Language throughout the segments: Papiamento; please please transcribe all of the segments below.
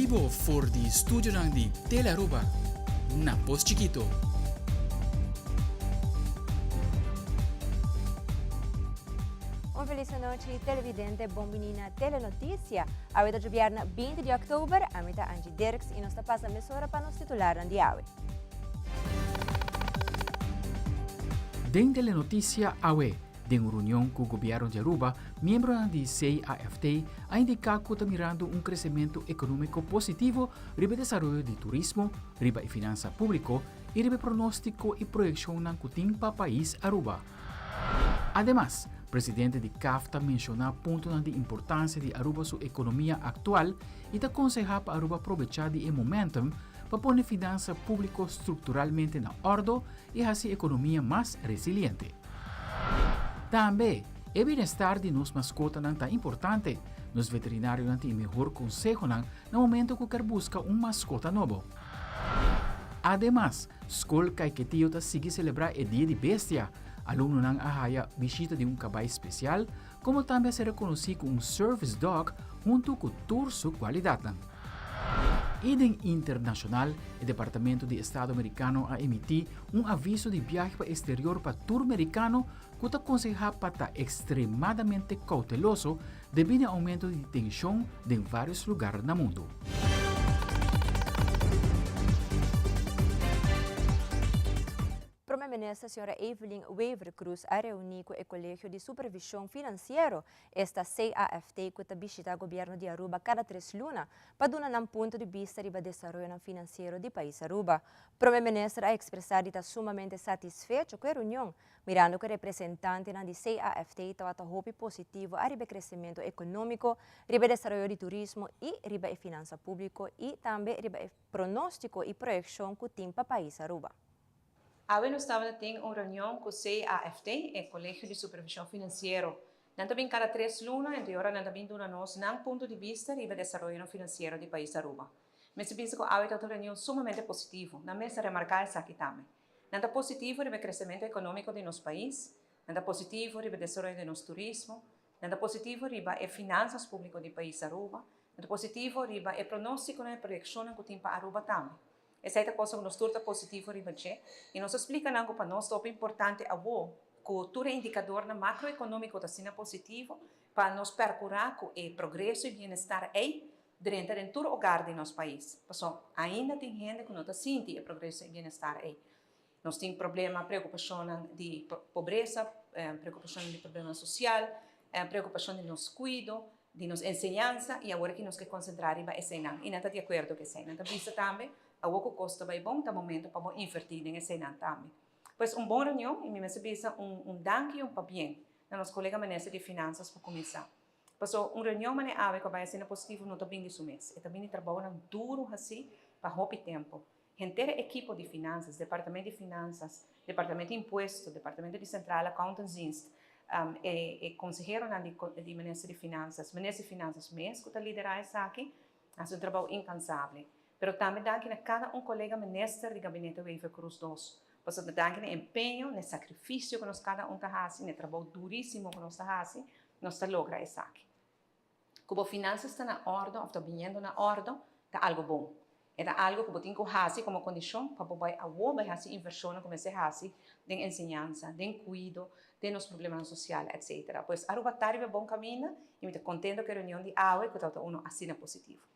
bibo for di studionan di Telearuba na Pos Chikito. Un feliz anochi televidente, bon bini na Telenoticia. Awe ta djobierna 20 di oktober, ami ta Angie Dirks y nos ta pasa mesora pa nos titularnan di awe. Den Telenoticia awe, Den un reunion cu Gobierno di Aruba, miembronan di CAFT a indica cu ta mirando un crecemento economico positivo riba e desaroyo di turismo, riba e finansa publico y riba e pronostico y proyeccionnan cu tin pa pais Aruba. Ademas, presidente di CAFT ta menciona puntonan di importancia di Aruba su economia actual y ta conseha pa Aruba probecha di e momentum pa pone finansa publico structuralmente na ordo y haci economia mas resiliente. Tambe, e bienestar di nos maskotanan ta importante. Nos veterinarionan tin e mehor konsehonan na momento ku ker buska un maskota nobo. Ademas, Skol Kaiketio ta sigui selebrá e Dia di Bestia. Alumnonan a haya bishita di un kabai spesial, komo tambe a ser rekonosí ku un service dog huntu ku tur su kualidatnan. I den internashonal, e Departamento di Estado Merikano a emití un aviso di biahe pa eksterior pa tur merikano ku ta konsehá pa ta ekstremadamente kouteloso debí na oumento di tenshon den vários lugar na mundu. Prome Minister Sra. Evelyn Wever-Croes a reuni cu e Colegio di Supervision Financiero, esta CAFT cu ta bishita Gobierno di Aruba cada tres luna pa duna nan punto di bista riba desaroyonan financiero di pais Aruba. Prome Minister a expresa di ta sumamente satisfecho cu e reunion, mirando cu e representantenan di CAFT tawata hopi positivo ariba e crecemento economico, riba e desaroyo di turismo y riba e finansa publico y tambe riba e pronostico y proyeccion cu tin pa pais Aruba. Awe nos tabata tin un reunion ku CAFT, e Kolegio di Supervishon Finansiero. Nan ta bin kada tres luna, entre ora nan ta bin duna nos nan punto di bista riba desaroyonan finansiero di pais Aruba. Mester bisa ku awe tabata un reunion sumamente positivo. Nan mes a remarká esaki tambe. Nan ta positivo riba e kresementu ekonómiko di nos pais, nan ta positivo riba e desaroyo di nos turismo, nan ta positivo riba e finansas públiko di pais Aruba, nan ta positivo riba e pronóstikonan e proyekshonnan ku tin pa Aruba tambe. Esei ta cosa ku nos tur ta positivo riba dje i nos a splika nan ku pa nos ta hopi importante awo ku tur e indikadornan makroekonómiko ta asina positivo pa nos perkurá ku e progreso i bienestar ei drenta den tur ogar di nos pais. Pasobra ainda tin hende ku no ta sinti e progreso i bienestar ei. Nos tin problema, preokupashonnan di pobresa, preokupashonnan di problemanan sosial, preokupashon di nos kuido, di nos enseñansa i awor aki nos ke konsentrá riba eseinan i nan ta di akuerdo ku esei. Nan ta bisa tambe awor ku kos ta bai bon ta momento pa bo invertí den eseinan tambe. Pues un bon reunion i mi mester bisa un un danki i un pabien na nos kolega minister di Finansas pa kuminsá. Paso un reunion manera awe ku a bai asina positivo no ta bin di su mes. E ta bin di trabounan duru hasí pa hopi tempu. Henter e ekipo di Finansas, Departamento di Finansas, Departamento di Impuesto, Departamento di Centrale Accountantsdienst, e e konseheronan di di Minister di Finansas, Minister di Finansas mes ku ta liderá esaki, a hasi un trabou inkansabel. Pero tambe danki na kada un kolega minister di Gabinete Wever-Croes dos, pasobra danki na e empeño, na e sakrifisio ku nos kada un ta hasi, na e trabou durísimo ku nos ta hasi, nos ta logra esaki. Ku bo finansas ta na òrdu òf ta biniendo na òrdu ta algu bon. E ta algu ku bo tin ku hasi komo kondishon pa bo bai awor bai hasi invershonnan ku mester hasi den enseñansa, den kuido, den nos problemanan sosial, etsetera. Pues Aruba ta riba e bon kaminda i mi ta kontento ku e reunion di awe ku tabata unu asina positivo.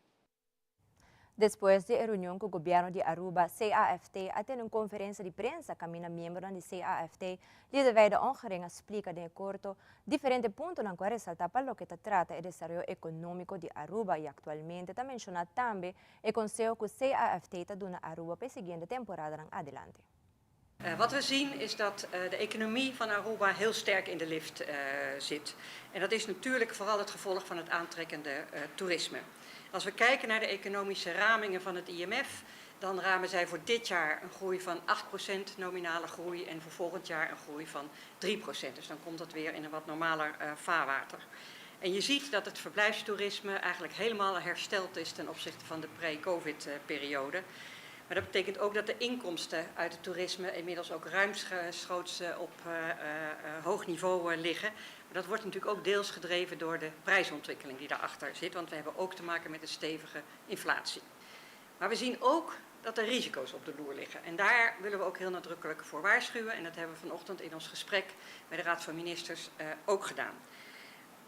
Despues di e reunion cu Gobierno di Aruba, CAFT a tene un conferencia di prensa caminda miembronan di CAFT, Lidewijde Ongering a splica den e corto diferente puntonan cu a resalta pa loke ta trata e desaroyo economico di Aruba y actualmente ta menciona tambe e conseho cu CAFT ta duna Aruba pa e siguiente temporadanan adelante. Wat we zien is dat de economie van Aruba heel sterk in de lift zit. En dat is natuurlijk vooral het gevolg van het aantrekkende toerisme. Als we kijken naar de economische ramingen van het IMF, dan ramen zij voor dit jaar een groei van 8% nominale groei en voor volgend jaar een groei van 3%. Dus dan komt dat weer in een wat normaler vaarwater. En je ziet dat het verblijfstoerisme eigenlijk helemaal hersteld is ten opzichte van de pre-COVID periode. Maar dat betekent ook dat de inkomsten uit het toerisme inmiddels ook ruimschoots op hoog niveau liggen. Maar dat wordt natuurlijk ook deels gedreven door de prijsontwikkeling die daarachter zit, want we hebben ook te maken met een stevige inflatie. Maar we zien ook dat er risico's op de loer liggen. En daar willen we ook heel nadrukkelijk voor waarschuwen. En dat hebben we vanochtend in ons gesprek bij de Raad van Ministers ook gedaan.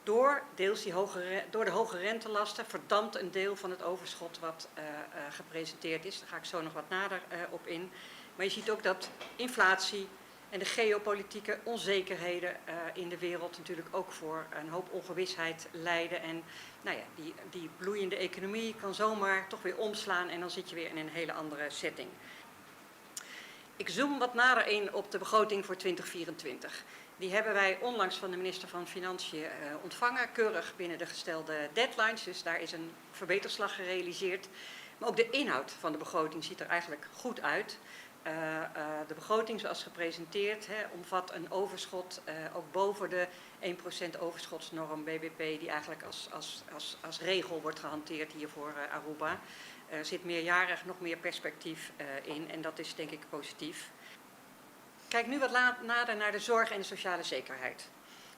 Door, deels die hoge, door de hoge rentelasten verdampt een deel van het overschot wat gepresenteerd is. Daar ga ik zo nog wat nader op in. Maar je ziet ook dat inflatie en de geopolitieke onzekerheden in de wereld natuurlijk ook voor een hoop ongewisheid leiden. En nou ja, die bloeiende economie kan zomaar toch weer omslaan en dan zit je weer in een hele andere setting. Ik zoom wat nader in op de begroting voor 2024. Die hebben wij onlangs van de minister van Financiën ontvangen, keurig binnen de gestelde deadlines. Dus daar is een verbeterslag gerealiseerd. Maar ook de inhoud van de begroting ziet er eigenlijk goed uit. De begroting zoals gepresenteerd, hè, omvat een overschot ook boven de 1% overschotsnorm BBP, die eigenlijk als regel wordt gehanteerd hier voor Aruba. Er zit meerjarig nog meer perspectief in en dat is denk ik positief. Kijk nu wat nader naar de zorg en de sociale zekerheid.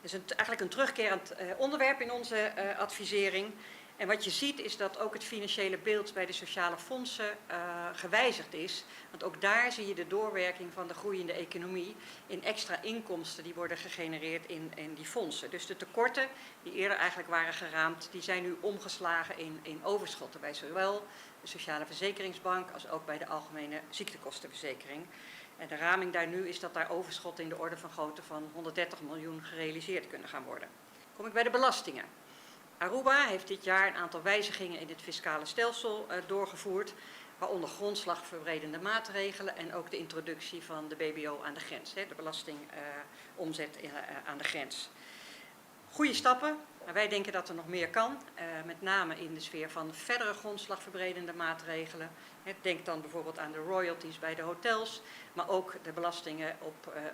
Dat is eigenlijk een terugkerend onderwerp in onze advisering. En wat je ziet is dat ook het financiële beeld bij de sociale fondsen gewijzigd is. Want ook daar zie je de doorwerking van de groeiende economie in extra inkomsten die worden gegenereerd in die fondsen. Dus de tekorten die eerder eigenlijk waren geraamd, die zijn nu omgeslagen in overschotten bij zowel de Sociale Verzekeringsbank als ook bij de Algemene Ziektekostenverzekering. En de raming daar nu is dat daar overschotten in de orde van grootte van 130 miljoen gerealiseerd kunnen gaan worden. Kom ik bij de belastingen. Aruba heeft dit jaar een aantal wijzigingen in het fiscale stelsel doorgevoerd, waaronder grondslagverbredende maatregelen en ook de introductie van de BBO aan de grens, hè, de belastingomzet aan de grens. Goede stappen, maar wij denken dat er nog meer kan, met name in de sfeer van verdere grondslagverbredende maatregelen. Denk dan bijvoorbeeld aan de royalties bij de hotels, maar ook de belastingen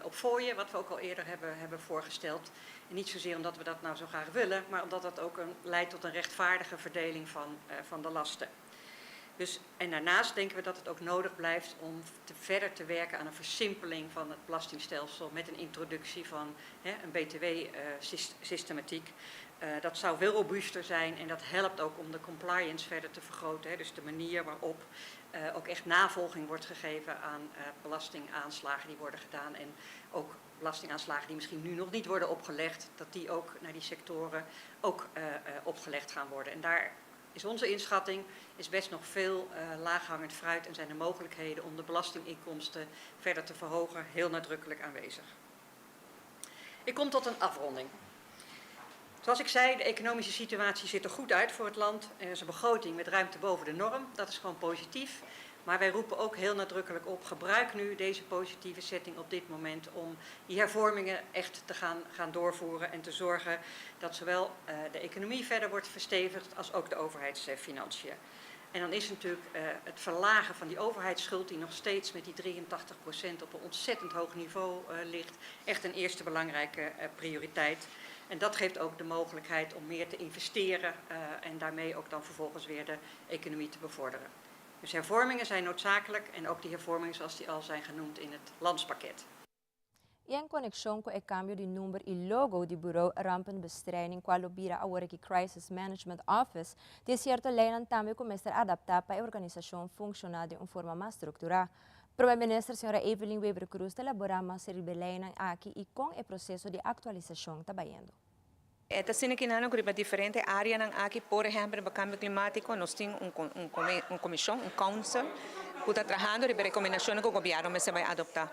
op fooien, wat we ook al eerder hebben voorgesteld. En niet zozeer omdat we dat nou zo graag willen, maar omdat dat ook leidt tot een rechtvaardige verdeling van de lasten. En daarnaast denken we dat het ook nodig blijft om verder te werken aan een versimpeling van het belastingstelsel met een introductie van, hè, een B T W-systematiek. Dat zou veel robuuster zijn en dat helpt ook om de compliance verder te vergroten. Hè, dus de manier waarop ook echt navolging wordt gegeven aan belastingaanslagen die worden gedaan en ook belastingaanslagen die misschien nu nog niet worden opgelegd, dat die ook naar die sectoren ook opgelegd gaan worden. En daar is onze inschatting, is best nog veel laaghangend fruit en zijn de mogelijkheden om de belastinginkomsten verder te verhogen heel nadrukkelijk aanwezig. Ik kom tot een afronding. Zoals ik zei, de economische situatie ziet er goed uit voor het land. Er is een begroting met ruimte boven de norm, dat is gewoon positief. Maar wij roepen ook heel nadrukkelijk op, gebruik nu deze positieve setting op dit moment om die hervormingen echt te gaan doorvoeren en te zorgen dat zowel de economie verder wordt verstevigd als ook de overheidsfinanciën. En dan is natuurlijk het verlagen van die overheidsschuld, die nog steeds met die 83% op een ontzettend hoog niveau ligt, echt een eerste belangrijke prioriteit. En dat geeft ook de mogelijkheid om meer te investeren en daarmee ook dan vervolgens weer de economie te bevorderen. Dus hervormingen zijn noodzakelijk en ook die hervormingen zoals die al zijn genoemd in het landspakket. En konekshon ku e kambio di number i logo di Bureau Rampenbestrijding, kual lo bira awor aki Crisis Management Office, tin sierto leinan tambe ku mester adaptá pa e organisashon funshoná di un forma mas strukturá. Prome Minister señora Evelyn Wever-Croes ta elaborá mas riba e leinan aki i kon e proseso di aktualisashon ta bayendo. E ta asina ku nan riba diferente áreanan aki, por ehèmpel, riba kambio klimátiko, nos tin un komishon, un council, ku ta trahando riba rekomendashonnan ku gobièrnu mester bai adoptá.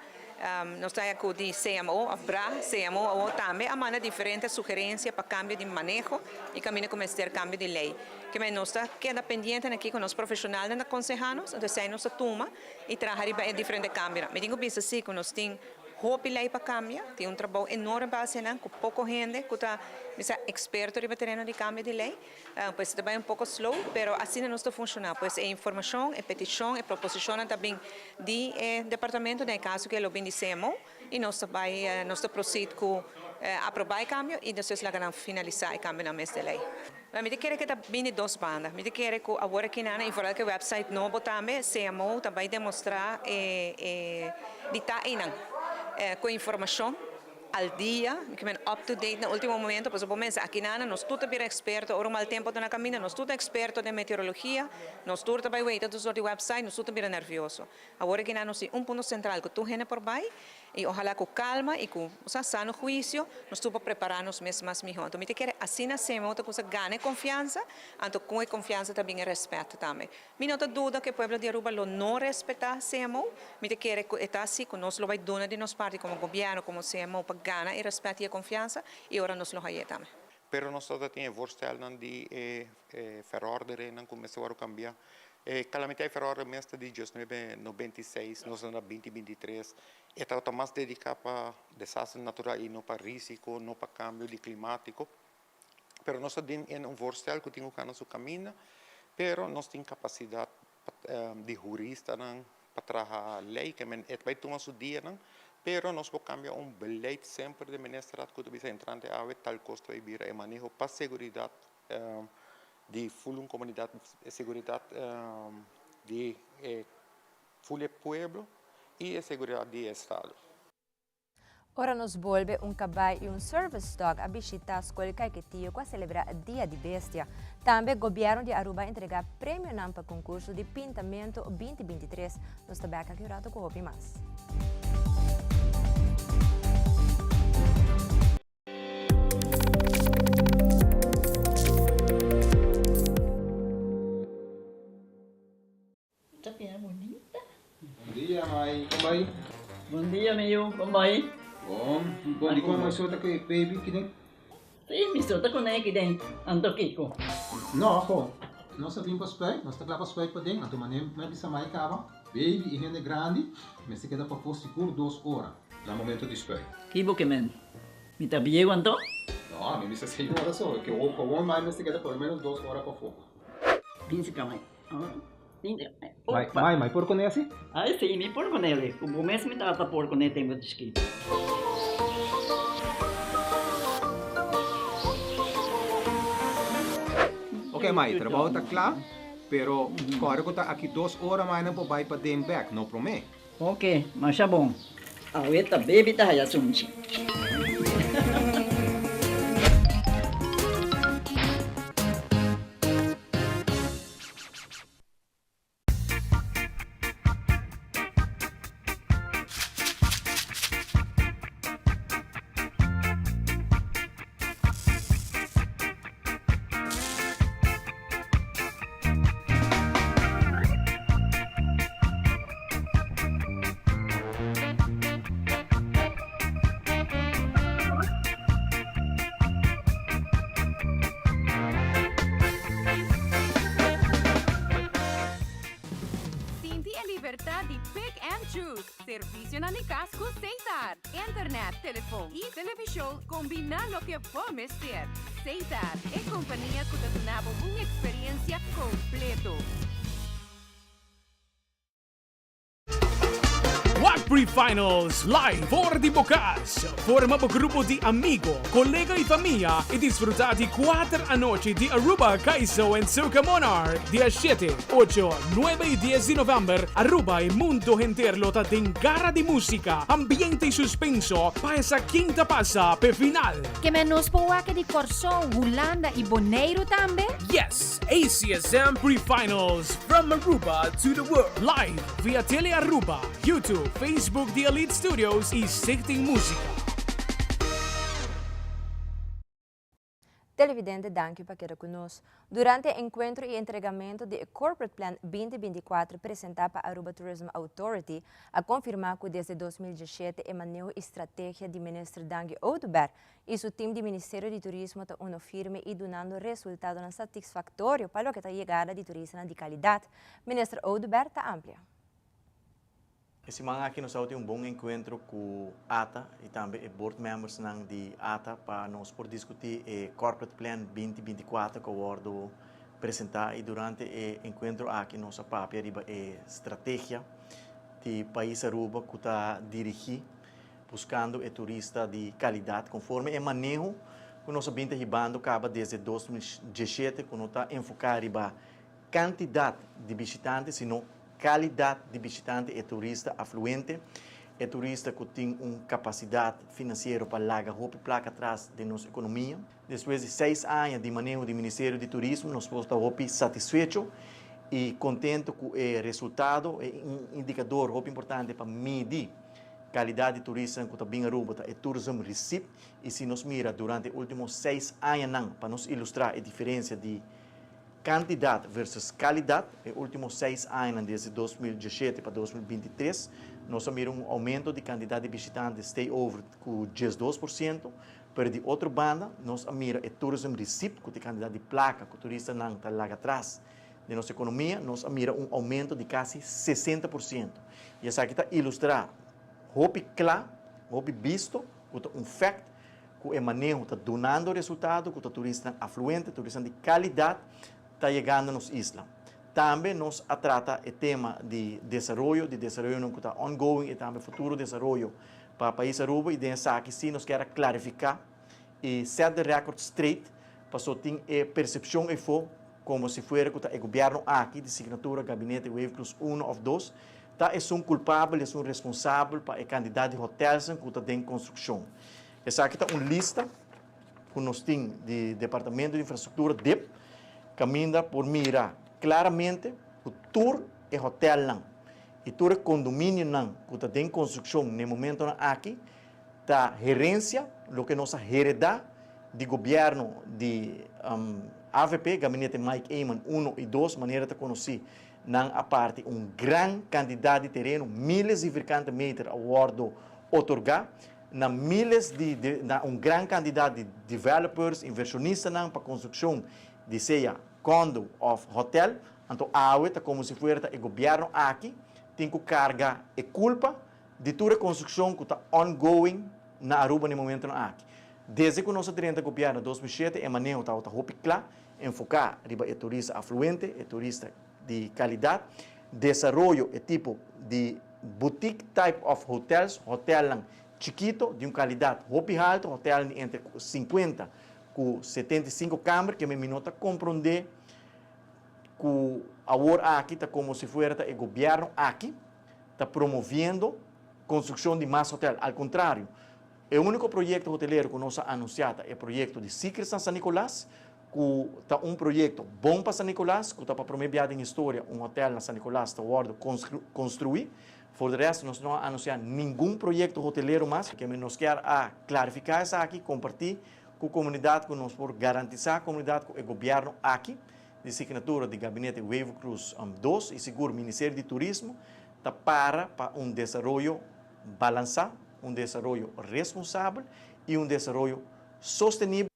Nos ta ku di CMO, òf BRA, CMO tambe a manda diferente sugerensia pa kambio di maneho i kaminda ku mester kambio di lei. Ke men nos ta keda pendiente aki ku nos profeshonalnan ta konsehá nos, entonces esei nos ta tuma i traha riba e diferente kambionan. Mi tin ku bisa si ku nos tin hopi lei pa kambia, tin un trabou enorme pa hasi nan ku poko hende ku ta bisa eksperto riba tereno di kambio di lei. Pues ta bai un poko slow, pero asina nos ta funshoná. Pues e informashon, e petishon, e proposishonnan ta bin di e departamento, den e kaso ku lo bin di CMO, i nos ta bai, nos ta proceed ku aprobá e kambio i despues laga nan finalisá e kambionan mes di lei. Mi ta kere ku ta bini dos banda. Mi ta kere ku awor aki nan i vooral ku e website nobo tambe, CMO ta bai demostrá e e di ta einan ku informashon al dia, mi ke men up to date na ultimo momento, pasobra bo mester aki nan nos tur ta bira eksperto ora un mal tempu ta na kaminda, nos tur ta eksperto den meteorologia, nos tur ta bai weita tur sort di website, nos tur ta bira nervioso. Awor aki nan nos tin un punto sentral ku tur hende por bai i ojalá ku kalma i ku sa sano huisio nos tur por prepará nos mes mas mihó. Anto mi ta kere asina hacemos otro cosa gana e konfiansa, anto ku e konfiansa ta bin e rèspèt tambe. Mi no ta duda ku e pueblo di Aruba lo no respetá CMO, mi ta kere ku e ta asi ku nos lo bai duna di nos parti komo gobièrnu, komo CMO pa gana e rèspèt i e konfiansa i ora nos lo haye tambe. Pero nos ta tin e voorstelnan di e verorderingnan ku mester wòrdu kambiá. E Calamity Verordening mes ta di diesnuebe nobenta i seis, nos ta na binti binti i tres. E tabata mas dediká pa desaster natural i no pa risiko, no pa kambio di klimátiko. Pero nos ta den un voorstel ku tin ku kana su kaminda, pero nos tin kapasidat di huristanan pa traha lei, ke men e ta bai tuma su dianan, pero nos por kambia un beleid semper den ministerraad ku ta bisa entrante awe tal kos ta bai bira e maneho pa seguridat di ful un komunidat, e seguridat di e ful e pueblo i e seguridat di e estado. Ora nos bolbe, un cabai y un service dog a bishita Scol Caiquetio cu a celebra Dia di Bestia. Tambe Gobierno di Aruba a entrega premionan pa concurso di pintamento 2023. Nos ta bek aki un rato cu hopi mas. Ta bira bunita. Bon dia mai, kon bai? Bon dia mi yu, kon bai? Bon, bon di kon mai so ta ku e baby kiden? Si, mi so ta kuné kiden, anto kiko? No, ho, nos a bin pa spuit, nos ta kla pa spuit paden, anto manera mi a bisa mai kaba, baby i hende grandi mester keda pafó sigur dos ora na momento di spuit. Ki bo ke men? Mi ta bieu anto? No, mi bisa seis ora so, ke gewoon mai mester keda por lo menos dos ora pafó. Binse ka mai. Mai, mai por kuné asi? Ai si, mi por kuné li. Ku bo mes mi tata por kuné tempu di chikito. Ok mai, trabou ta kla, pero kòrda ku ta aki dos ora mai nan por bai paden bèk, no promé. Ok, masha bon. Awe ta baby ta haya sunchi. Sinti e libertad di pick and choose. Servicionan di cas cu Setar. Internet, telefon y television combina loke bo mester. Setar, e compania cu ta duna bo un experiencia completo. Wak Pre-Finals live for di bo cas. Forma bo grupo di amigo, colega y famia y disfruta di cuater anochi di Aruba Kaiso and Soca Monarch dia shete, ocho, nuebe y dies di november. Aruba y mundo henter lo ta den gara di musica, ambiente y suspenso pa esa ken ta pasa p'e final. Ke men nos por wak di Kòrsou, Hulanda i Boneiru tambe? Yes! ACSM Pre-Finals from Aruba to the world live via Tele Aruba, YouTube, Facebook di Elite Studios y Stichting Musica. Televidente danki pa keda ku nos. Durante e enkuentro i entregamento di e Corporate Plan 2024 presentá pa Aruba Tourism Authority a konfirmá ku desde 2017 e maneho i strategia di Minister Dangui Oduber i su tim di Ministerio di Turismo ta uno firme i dunando resultadonan satisfaktorio pa loke ta yegada di turistanan di kalidat, Minister Oduber ta amplia. E siman aki nos tabatin un bon enkuentro ku ata i tambe e board membersnan di ata pa nos por diskutí e Corporate Plan 2024 ku a wòrdu presentá i durante e enkuentro aki nos a papia riba e strategia di pais Aruba ku ta dirigí buskando e turista di kalidat konforme e maneho. ku nos a bin ta hibando kaba desde 2017 ku no ta enfoká riba kantidat di bishitante sino kalidat di bishitante, e turista afluente, e turista ku tin un kapasidat finansiero pa laga hopi plaka atras den nos ekonomia. Despues di seis aña di maneho di Ministerio di Turismo nos por ta hopi satisfecho i kontento ku e resultado. E un indikador hopi importante pa midi kalidat di turistanan ku ta bin Aruba ta e tourism receipt i si nos mira durante e ultimo seis añanan pa nos ilustra e diferensia di kantidat versus kalidat e ultimo seis añanan desde 2017 pa 2023 nos a mira un oumento di kantidat di bishitante stay over ku 12%. Pero di otro banda nos a mira e tourism receipt ku ta e kantidat di plaka ku turistanan ta laga atras den nos ekonomia, nos a mira un oumento di kasi 60%. I esaki ta ilustrá hopi kla, hopi bisto ku ta un fact ku e maneho ta dunando resultado, ku ta turistanan afluente, turistanan di kalidat ta yegando nos isla. Tambe nos a trata e tema di desaroyo, di desaroyonan ku ta ongoing i tambe futuro desaroyo pa pais Aruba i den esaki si nos kier a klarifiká i set the record straight paso tin e persepshon efo komo si fuera ku ta e gobièrnu aki di signatura Gabinete Wever-Croes uno òf dos ta esun kulpabel, esun responsabel pa e kandidat di hotèlsnan ku ta den konstrukshon. Esaki ta un lista ku nos tin di Departamento di Infrastruktura, dip, kaminda por mira klaramente ku tur e hotèlnan i tur e kondominionan ku ta den konstrukshon na e momentonan aki ta herensia, loke nos a heredá di gobièrnu di avp, Gabinete Mike Eman uno i dos, manera ta konosí, nan a parti un gran kantidat di tereno, miles di firkante meter a wòrdu otorgá na miles di na un gran kantidat di developers, invershonistanan pa konstrukshon di sea kondo òf hotèl. Anto awe ta komo si fuera ta e gobièrnu aki tin ku karga e kulpa di tur e konstrukshon ku ta ongoing na Aruba na e momentunan aki. Desde ku nos a drenta gobièrnu 2007 e maneho tabata hopi kla, enfoká riba e turista afluente, e turista di kalidat, desaroyo e tipo di boutique type of hotels, hotelnan chikito di un kalidat hopi haltu, hotelnan di entre 50 ku 75 kamber, ke mi no ta komprondé ku awor aki ta komo si fuera ta e gobièrnu aki ta promoviendo konstrukshon di mas hotel. Al kontrario, e úniko proyekto hotelero ku nos a anunsiá ta e proyekto di Secrets na San Nicolas, ku ta un proyekto bon pa San Nicolas, ku ta pa promé bia den historia un hotel na San Nicolas ta wòrdu konstruí. For de rèst nos no a anunsiá ningun proyekto hotelero mas. Ke nos kier a klarifiká esaki, kompartí ku komunidat ku nos por garantisá komunidat ku e gobièrnu aki di signatura di Gabinete Wever-Croes dos i sigur Ministerio di Turismo ta para pa un desaroyo balansá, un desaroyo responsabel i un desaroyo sostenibel.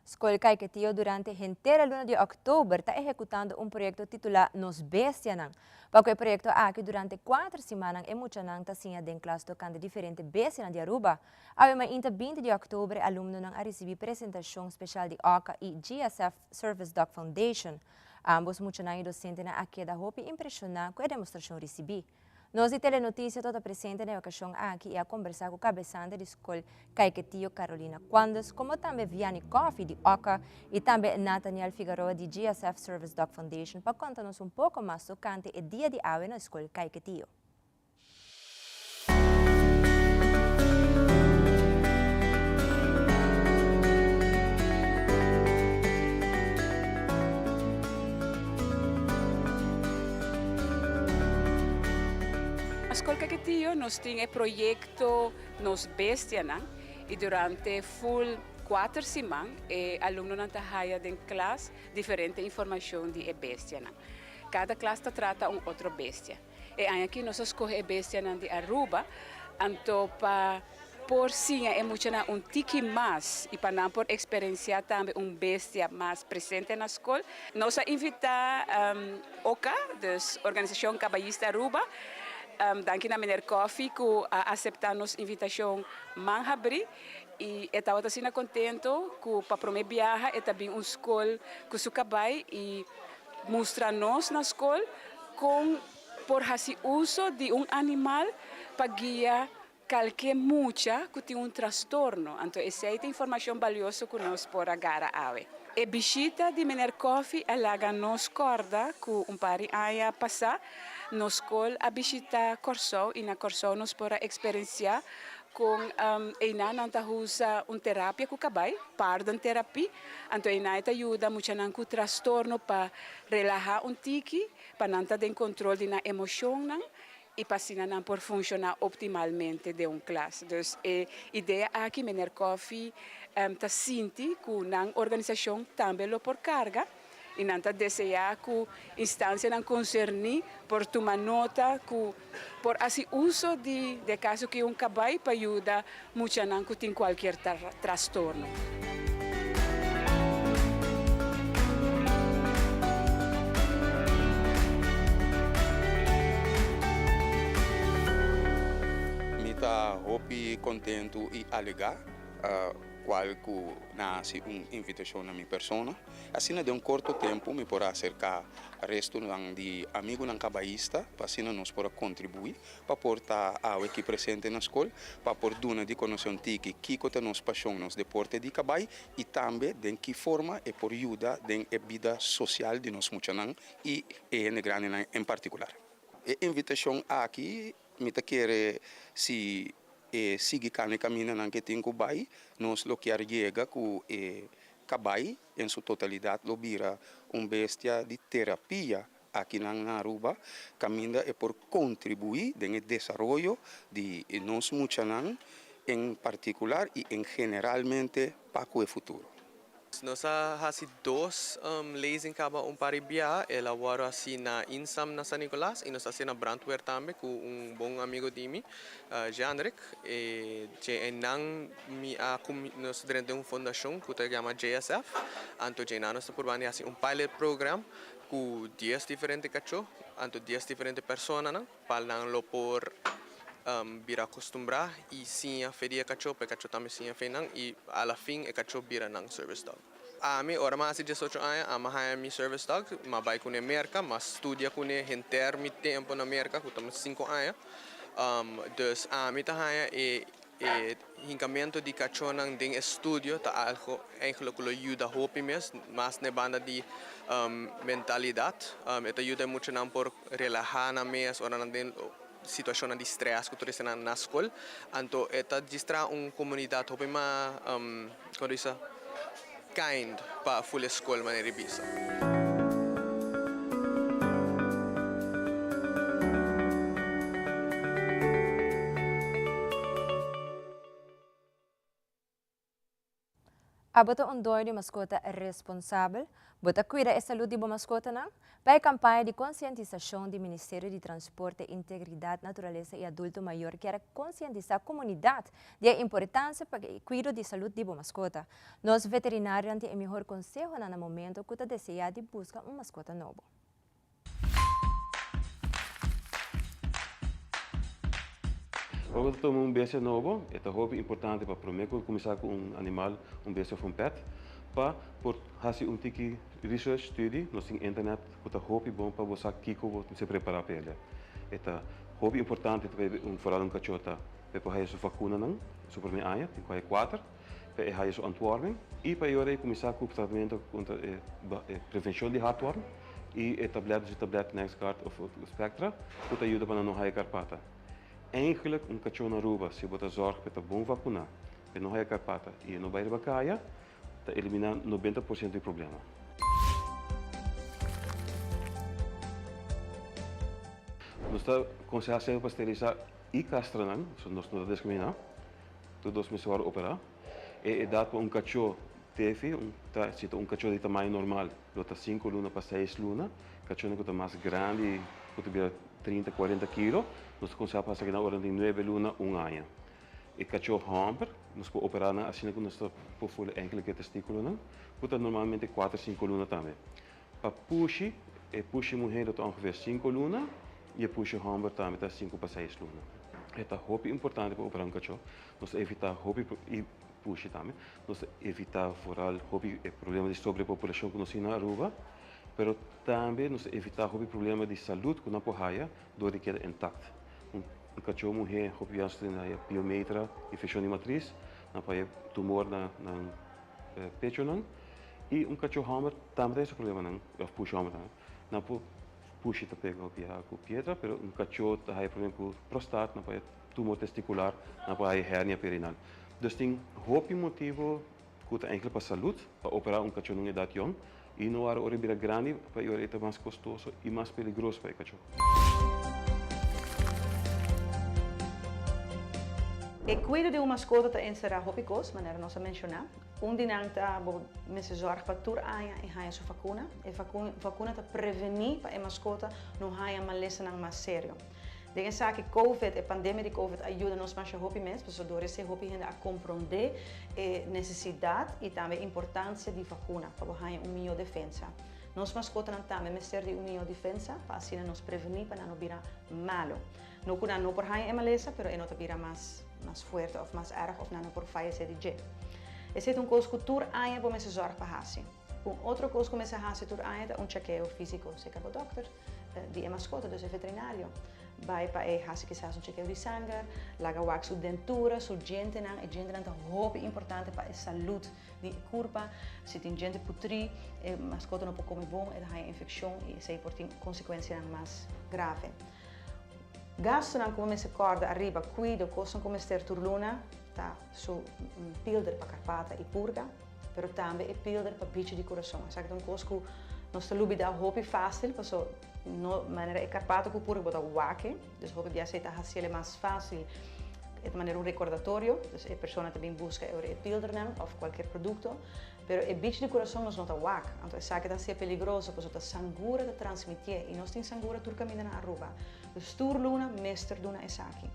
Skol Caiquetio durante henter e luna di òktober ta ehekutando un proyekto titulá Nos Bestianan. Pa ku e proyekto aki durante kuater simannan e muchanan ta siña den klas tokante diferente bestianan di Aruba. Awe mainta 20 di òktober e alumnonan a risibí presentashon speshal di oca i GSF Service Dog Foundation. Ambos muchanan i dosentenan a keda hopi impreshoná ku e demostrashon risibí. Nos di Telenoticia tabata presente na e ocasion aki y a conversa cu cabesante di scol Caiquetio Carolina Quandes, como tambe Vianney Coffie di oca y tambe Nathaniel Figaroa di GSF Service Dog Foundation pa conta nos un poco mas tocante e dia di awe na scol Caiquetio. Na Skol Caquetío nos tin e proyekto Nos Bestianan i durante ful kuater siman e alumnonan ta haya den klas diferente informashon di e bestianan. Kada klas ta trata un otro bestia. E aña aki nos a skohe e bestianan di Aruba, anto pa por siña e muchanan un tiki mas i pa nan por eksperensiá tambe un bestia mas presente na skol. Nos a invitá oca, dus Organisashon Kabayista Aruba, danki na meneer Coffie ku a aseptá nos invitashon man habrí i e tabata asina kontento ku pa promé biaha e ta bin un skol ku su kabai i mustra nos na skol kon por hasi uso di un animal pa guia. Kalke mucha ku tin un trastorno, anto esei ta informashon balioso ku nos por a gara awe. E bishita di Meneer Coffie a laga nos kòrda ku un par di aña pasá nos skol a bishitá Kòrsou i na Kòrsou nos por a eksperensiá kon einan nan ta usa un terapia ku kabai, paardenterapie, anto einan e ta yuda muchanan ku trastorno pa relahá un tiki, pa nan ta den kontrol di nan emoshonnan i pa asina nan por funshoná optimalmente den un klas. Dus e idea aki Meneer Coffie ta sinti ku nan organisashon tambe lo por karga i nan ta deseá ku instansianan konserní por tuma nota ku por hasi uso di de kaso ki un kabai pa yuda muchanan ku tin kualkier trastorno. Mi ta hopi kontentu i alegá kual ku nan hasi un invitashon na mi persona. Asina den un korto tempu mi por a aserká restunan di amigunan kabaista pa asina nos por a kontribuí pa por ta awe aki presente na skol, pa por duna di konosé un tiki kiko ta nos pashon, nos deporte di kabai i tambe den ki forma e por yuda den e bida sosial di nos muchanan i e hende grandinan en partikular. E invitashon aki mi ta kere si e sigui kana e kamindanan ke tin ku bai, nos lo kier yega ku e kabai en su totalidat lo bira un bestia di terapia Akinan na Aruba caminda e por contribui den e desaroyo di nos muchanan en particular y en generalmente pa cu e futuro. Nos a haci dos lezing caba un par di biaha, el a worde haci na Insam na San Nicolas y nos a haci na Brandweer tambe cu un bon amigo di mi, Jeanrick. E dje einan mi a nos a drenta den un fundacion cu ta yama JSF, anto dje einan nos ta purba di haci un pilot program ku dies diferente kachó, anto dies diferente personanan, pa nan lo por bira akostumbrá i siña fe di e kachó, pa e kachó tambe siña fe nan i a la fin e kachó bira nan service dog. Ami, ora mi a hasi diesocho aña, ami a haña mi service dog, mi a bai kuné Merka, mi a studia kuné henter mi tempu na Merka, ku ta sinku aña. Dus ami ta haña e E hincamento di cachonan den e studio ta algo eigenlijk cu lo yuda hopi mes, mas na e banda di mentalidad. E ta yuda e muchanan por relaha nan mes ora nan den situacionnan di stress cu tur esnan na scol. Anto e ta djis traha un comunidad hopi mas, como ta bisa, kind pa ful e scol manera di bisa. Abo ta un doño di mascota responsabel? Bo ta cuida e salud di bo mascotanan? Pa e campaña di concientisacion di Ministerio di Transporte, Integridad, Naturalesa y Adulto Mayor kier a concientisa comunidad di e importancia pa e cuido di salud di bo mascota. Nos veterinarionan tin e mihor consehonan na momento cu ta desea di busca un mascota nobo. Ora bo ta tuma un bestia nobo, e ta hopi importante pa prome ku kuminsá ku un animal, un bestia òf un pet, pa por hasi un tiki research, studi. Nos tin internet ku ta hopi bon pa bo sa kiko bo mester prepará pa el. E ta hopi importante pa un foral un kachó ta pa e por haya su vakunanan su prome aña, tin ku haya kuater, pa e haya su antworming i pa e ora e kuminsá ku tratamentu kontra e prevenshon di hartworm. I e tablet dus e tablet NexGard of Spectra ku ta yuda pa nan no haya karpata. Eigenlijk un kachó na Aruba si bo ta zòrg pa e ta bon vakuná, pa e no haya karpata i e no bai riba kaya, ta eliminá nobenta por siento di problema. Nos ta konsehá semper pa sterilisa i kastra nan, so nos no ta diskriminá, tur dos mester wòrdu operá. E edat pa un kachó tefi, un ta si ta un kachó di tamaño normal, Lo ta sinku luna pa seis luna. Kachónan ku ta mas grandi ku ta bira trinta, kuarenta kilo, nos ta kuminsá pasa kinan ora nan tin nuebe luna, un aña. E kachó hòmber, nos por operá nan asina ku nos ta por fula enkele ku e testikulonan, ku ta normalmente kuater, sinku luna tambe. Pa pushi, e pushi muhé lo ta ongeveer sinku luna i e pushi hòmber tambe ta sinku pa seis luna. E ta hopi importante pa operá un kachó. Nos ta evitá hopi i pushi tambe. Nos ta evitá vooral hopi e problema di sobrepopulashon ku nos tin na Aruba, pero tambe nos ta evitá hopi problema di salud ku nan por haya dor di keda intakt. Un kachó muhé hopi biaha ta tene piometra, infekshon di matris, nan por haya tumor na nan pechonan. I un kachó hòmber tambe ta haya su problemanan, òf pushi hòmber tambe. Nan por pushi ta pega hopi biaha ku piedra, pero un kachó ta haya problema ku prostat, nan por haya tumor testikular, nan por haya hernia perinal. Dus tin hopi motibu ku ta enkele pa salud pa operá un kachó na un edat yòn i no wara ora e bira grandi pa e ora e ta mas kostoso i mas peligroso pa e kachó. E kuido di un maskota ta enserá hopi kos, manera nos a menshoná. Un di nan ta bo mester zòrg pa tur aña e haña su vakuna. E vakuna ta prevení pa e maskota no haña malesanan mas serio. Den esaki Covid, e pandemia di Covid a yuda nos masha hopi mes, pasobra dor esei hopi hende a komprondé e nesesidat i tambe importansia di vakuna pa bo haña un mihó defensa. Nos maskotanan tambe mester di un mihó defensa pa asina nos prevení pa nan no bira malu. No ku nan no por haña e malesa, pero e no ta bira mas mas fuerte òf mas èrg òf nan no por fayesé di dje. Esei ta un kos ku tur aña bo mester zòrg pa hasi. Un otro kos ku mester hasi tur aña ta un chekeo físiko serka bo dòkter di e maskota, dus e veterinario. Bai pa e hasi kisas un chekeo di sanger, laga wak su dentura, su djentenan. E djentenan ta hopi importante pa e salud di e kurpa. Si tin djente putrí, e maskota no por kome bon, e ta haña infekshon i esei por tin konsekuensianan mas grave. Gastunan ku bo mester kòrda ariba kuido, kosnan ku mester tur luna, ta su pilder pa karpata i purga, pero tambe e pilder pa bichi di kurason. Esaki ta un kos ku nos ta lubidá hopi fásil, paso no manera e karpata ku purga bo ta wak e, dus hopi bia esei ta hasiel e mas fásil, e ta manera un rekordatorio, dus e persona ta bin buska e ora e pildernan òf kualkier produkto. Pero e bichi di kurason nos no ta wak, anto esaki ta hasié peligroso pasobra ta sangura ta transmitié i nos tin sangura tur kaminda na Aruba. Dus tur luna mester duna esaki.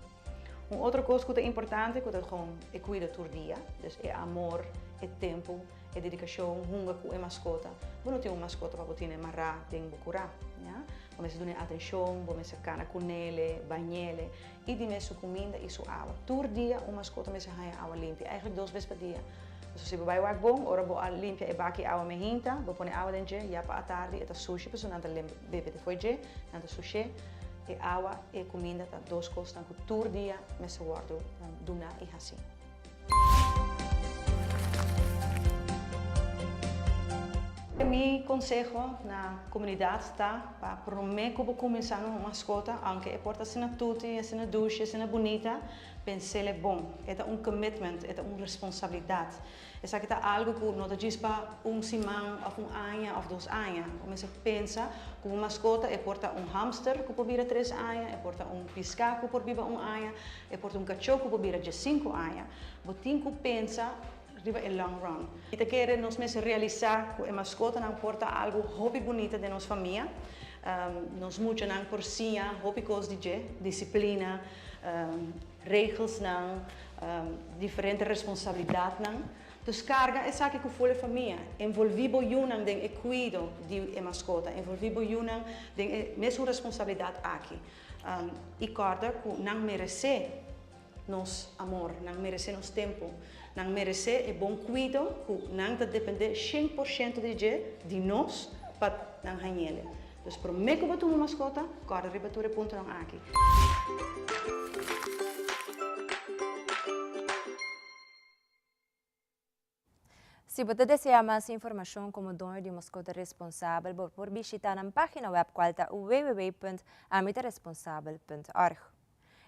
Un otro kos ku ta importante ku ta gewoon e kuido tur dia, dus e amor, e tempu, e dedikashon, hunga ku e maskota. Bo no tin un maskota pa bo tene mará den bo kurá, ya. Bo mester dun'é atenshon, bo mester kana kunele, bañ'ele i di mes su kuminda i su awa. Tur dia un maskota mester haña awa limpi, eigenlijk dos bes pa dia. Pasobra si bo bai wak bon, ora bo a limpia e baki awa mehinta, bo pone awa den dje, ya pa atardi e ta sushi pasobra nan ta bebe di fo'i dje, nan ta sush'é. E awa i e kuminda ta dos kosnan ku tur dia mester wòrdu duná i hasí. Mi konseho na komunidat ta pa promé ku bo kuminsá na un maskota, aunke e por ta asina tuti, asina dushi, asina bunita, pens'el bon. E ta un commitment, e ta un responsabilidat. Esaki ta algu ku no ta djis pa un siman òf un aña òf dos aña. Bo mester pensa ku bo maskota e por ta un hamster ku por bira tres aña, e por ta un piská ku por biba un aña, e por ta un kachó ku por bira diesinku aña. Bo tin ku pensa riba e long run. Mi ta kere nos mester realisá ku e maskotanan por ta algu hopi bunita den nos famia. Nos muchanan por siña hopi kos di dje, disiplina, regelsnan, diferente responsabilidatnan. Dus karga esaki ku ful e famia. Envolví bo yunan den e kuido di e maskota, envolví bo yunan den e mesun responsabilidat aki. I kòrda ku nan meresé nos amor, nan meresé nos tempu, nan meresé e bon kuido ku nan ta dependé 100% di dje, di nos, pa nan hañ'el. Dus promé ku bo tuma maskota, kòrda riba tur e puntonan aki. Si bo ta desea mas informashon komo doño di un maskota responsabel, bo por bishita nan página wèb kual ta www.amitaresponsabel.org.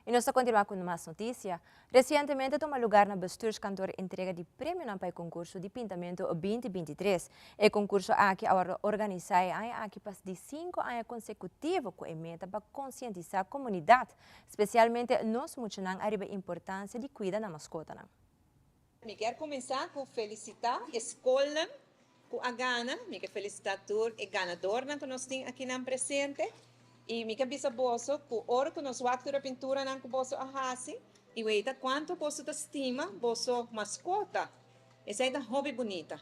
I nos ta kontinuá ku mas notisia. Resientemente a tuma lugar na Bestuurskantoor entrega di premionan pa e konkurso di pintamentu 2023. E konkurso aki a wòrdu organisá e aña aki pa di sinku aña konsekutivo ku e meta pa konsientisá komunidat, spesialmente nos muchanan ariba e importansia di kuida nan maskotanan. Mi kier kuminsá ku felisitá e skolnan ku a gana. Mi ke felisitá tur e ganadornan ku nos tin akinan presente. I mi ke bisa boso ku ora ku nos wak tur e pinturanan ku boso a hasi i weita kuantu boso ta stima boso maskota, esei ta hopi bunita.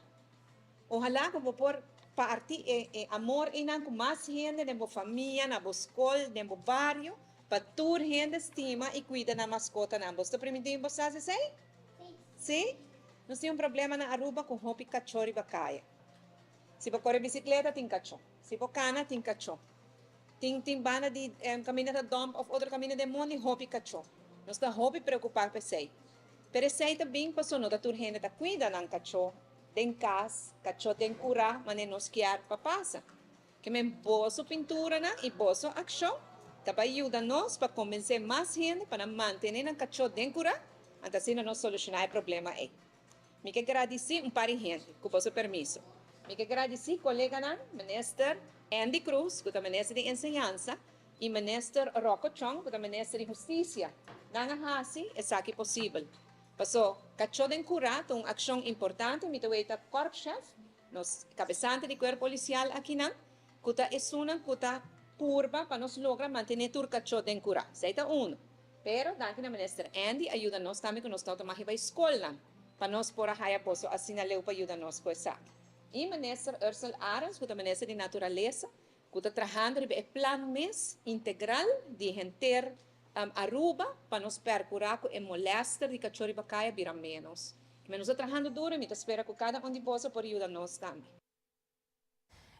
Ohalá ku bo por parti e e amor einan ku mas hende den bo famia, na bo skol, den bo bario, pa tur hende stima i kuida nan maskotanan. Boso ta primintí mi bo sa esei? Sí? Nos tin un problema na Aruba ku hopi kachó riba kaya. Si bo kore bisikleta tin kachó. Si bo kana tin kachó. Tin tin banda di kaminda ta dòmp òf otro kaminda den mondi hopi kachó. Nos ta hopi preokupá ku esei. Pero esei ta bin pasobra no ta tur hende ta kuida nan kachó den kas, kachó den kurá manera nos kier pa pasa. Ke men boso pinturanan i boso akshon ta bai yuda nos pa kombensé mas hende pa nan mantené nan kachó den kurá, anto asina nos solushoná e problema ei. Mi ke gradisí un par di hende, ku boso permiso. Mi ke gradisí koleganan Minister Endy Croes, ku ta Minister di Enseñansa, i Minister Rocco Chong, ku ta Minister di Hustisia. Nan a hasi esaki posibel. Paso, kachó den kurá ta un akshon importante, mi ta weta Korpschef, nos kabesante di kuerpo polisial akinan, ku ta esunnan ku ta purba pa nos logra mantené tur kachó den kurá. Esei ta unu. Pero danki na Minister Endy a yuda nos tambe ku nos ta outomahe bai skolnan pa nos por a haya boso asina leu pa yuda nos ku esaki. I Minister Ursell Arends ku ta Minister di Naturalesa ku ta trahando riba e plan mes integral di henter Aruba pa nos percura ku e molester di kachó riba kaya bira menos. Nos ta trahando duro i mi ta spera ku kada un di boso por yuda nos tambe.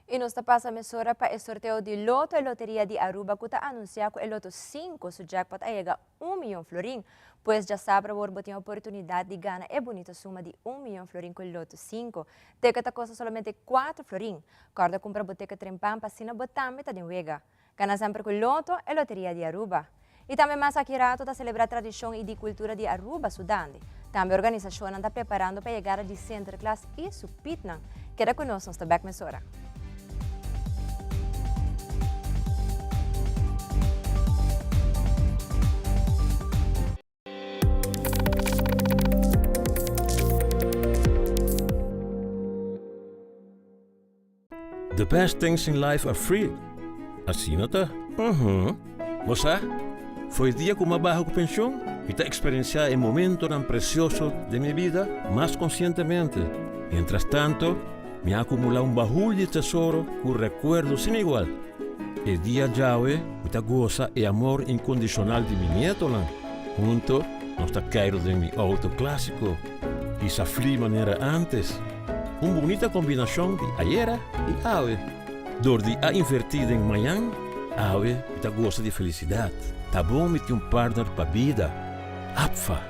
Y nos ta pasa mesora pa e sorteo di Loto e Loteria di Aruba cu ta anuncia cu e Loto 5 su jackpot a yega un miyon florin. Pues djasabra awor bo tin oportunidad di gana e bunito suma di un miyon florin cu Loto 5. Ticket ta costa solamente 4 florin. Corda cumpra bo ticket trempan pa asina bo tambe ta den wega. Gana semper cu Loto e Loteria di Aruba. Y tambe mas aki rato ta celebra tradicion y di cultura di Aruba su dande. Tambe organisacionnan ta preparando pa yegada di Sinterklaas y su Pietnan. Keda cu nos, nos ta bek mesora. The best things in life are free. Asina ta? Uhum. Bo sa, for e dia ku m'a baha ku penshon, mi ta eksperensiá e momentonan presioso den mi bida mas konsientemente. Mientras tanto, mi a akumulá un bahul di tesoro ku rekuerdo sin igual. E dia djawe mi ta gosa e amor inkondishonal di mi nietonan. Hunto nos ta keiru den mi outo klásiko i sa fli manera ántes. Un bunita kombinashon di ayera i awe. Dor di a invertí den mañan, awe mi ta gosa di felisidat. Ta bon mi tin un partner pa bida. APFA,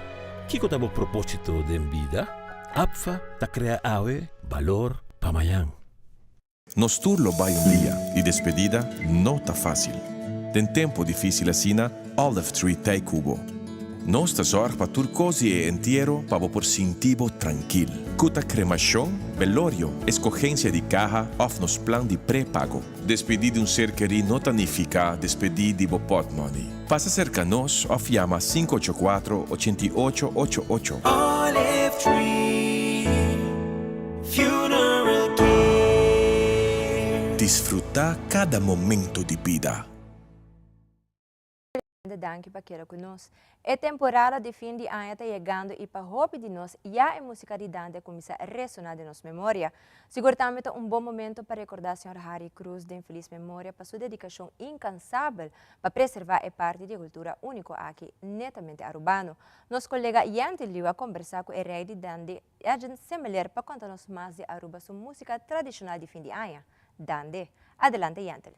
Kiko ta bo propósito den bida? APFA ta krea awe balor pa mañan. Nos tur lo bai un dia y despedida no ta facil. Den tempo dificil asina, Olive Tree t'ey cu bo. Nos ta zorg pa tur cos di e entiero pa bo por sinti bo trankil. Cu ta cremacion, velorio, escogencia di caha of nos plan di pre-pago. Despedi di un ser keri no ta nifica despedi di bo portmoney. Pasa cerca nos of yama 584 88 ocho ocho. Olive Tree Funeral Care. Disfruta cada momento di bida. Danki pa keda ku nos. E temporada di fin di aña ta yegando i pa hopi di nos ya e musika di Dande a kuminsá resoná den nos memoria. Sigur tambe ta un bon momento pa rekordá señor Harry Croes den felis memoria pa su dedikashon inkansabel pa preservá e parti di e kultura úniko aki, netamente arubano. Nos kolega Yanty Liu a kombersá ku e rei di Dande, Edjean Semeleer pa konta nos mas di Aruba su músika tradishonal di fin di aña, Dande. Adelante Yanty.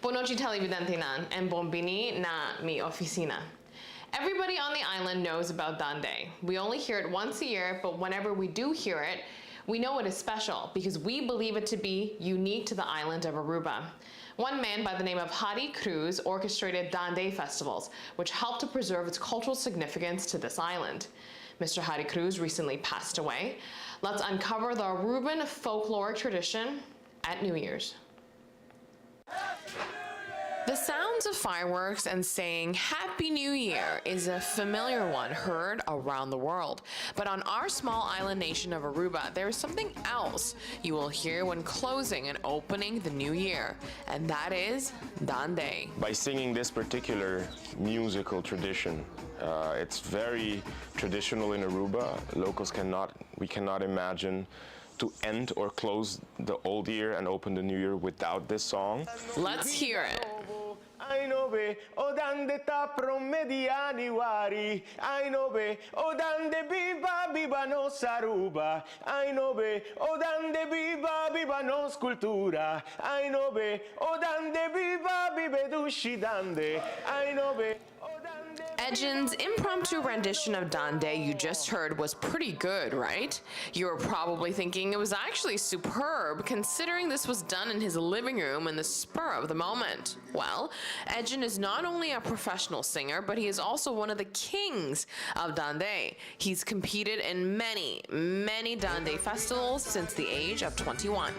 Bon nochi televidentenan en bon bini na mi oficina. Everybody on the island knows about Dande. We only hear it once a year, but whenever we do hear it, we know it is special because we believe it to be unique to the island of Aruba. One man by the name of Hadi Cruz orchestrated Dande festivals, which helped to preserve its cultural significance to this island. Mr. Hadi Cruz recently passed away. Let's uncover the Aruban folkloric tradition at New Year's. The sounds of fireworks and saying Happy New Year is a familiar one heard around the world. But on our small island nation of Aruba, there is something else you will hear when closing and opening the new year, and that is Dande. By singing this particular musical tradition, uh, it's very traditional in Aruba. Locals cannot, we cannot imagine to end or close the old year and open the new year without this song. Let's hear it. Ai no be, o dande ta prome di januari. Ai no be, o dande biba, biba nos Aruba. Ai no be, o dande biba, biba nos cultura. Ai no be, o dande biba, biba dushi dande. Ai no be. Edgin's impromptu rendition of Dande you just heard was pretty good, right? You were probably thinking it was actually superb, considering this was done in his living room in the spur of the moment. Well, Edgin is not only a professional singer, but he is also one of the kings of Dande. He's competed in many, many Dande festivals since the age of 21.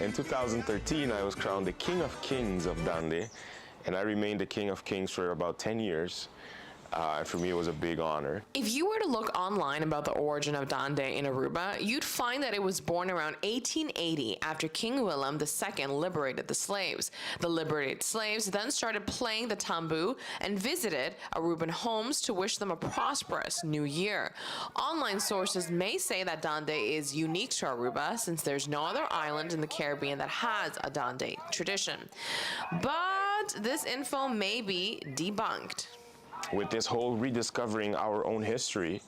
In 2013, I was crowned the King of Kings of Dande, and I remained the King of Kings for about 10 years. For me, it was a big honor. If you were to look online about the origin of Dande in Aruba, you'd find that it was born around 1880 after King Willem II liberated the slaves. The liberated slaves then started playing the tambu and visited Aruban homes to wish them a prosperous new year. Online sources may say that Dande is unique to Aruba since there's no other island in the Caribbean that has a Dande tradition. But this info may be debunked. With this whole rediscovering our own history,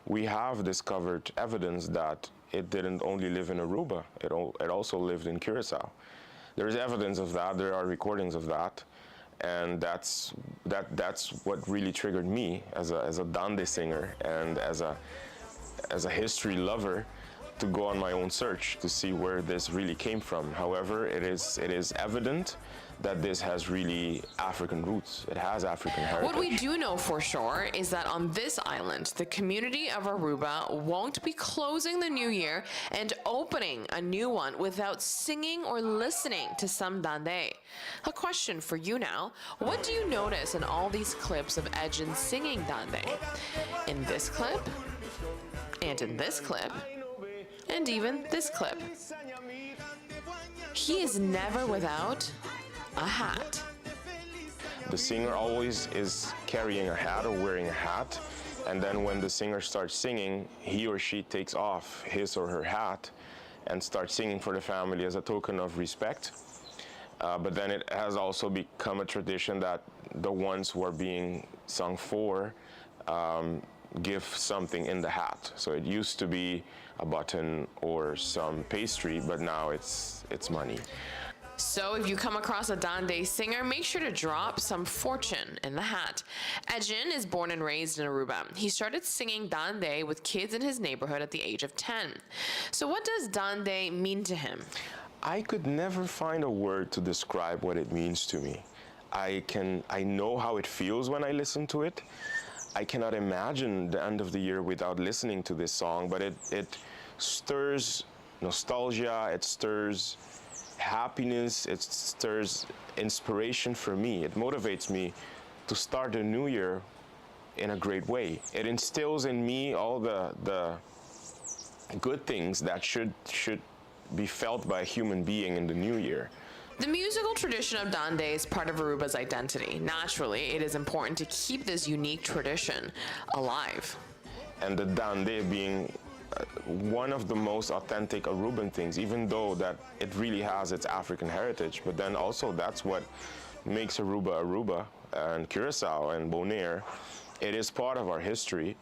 we have discovered evidence that it didn't only live in Aruba, it also lived in Curacao. There is evidence of that, there are recordings of that, and that's what really triggered me as a Dande singer and as a history lover to go on my own search to see where this really came from. However, it is evident that this has really African roots. It has African heritage. What we do know for sure is that on this island, the community of Aruba won't be closing the new year and opening a new one without singing or listening to some Dande. A question for you now. What do you notice in all these clips of Edgin singing Dande? In this clip, and in this clip, and even this clip. He is never without a hat. The singer always is carrying a hat or wearing a hat. And then when the singer starts singing, he or she takes off his or her hat and starts singing for the family as a token of respect. But then it has also become a tradition that the ones who are being sung for give something in the hat. So it used to be a button or some pastry, but now it's money. So if you come across a Dande singer, make sure to drop some fortune in the hat. Edgin is born and raised in Aruba. He started singing Dande with kids in his neighborhood at the age of 10. So what does Dande mean to him? I could never find a word to describe what it means to me. I know how it feels when I listen to it. I cannot imagine the end of the year without listening to this song, but it stirs nostalgia, it stirs happiness, it stirs inspiration for me. It motivates me to start the new year in a great way. It instills in me all the good things that should be felt by a human being in the new year. The musical tradition of Dande is part of Aruba's identity. Naturally, it is important to keep this unique tradition alive. And the Dande being one of the most authentic Aruban things, even though that it really has its African heritage, but then also that's what makes Aruba Aruba and Curacao and Bonaire. It is part of our history.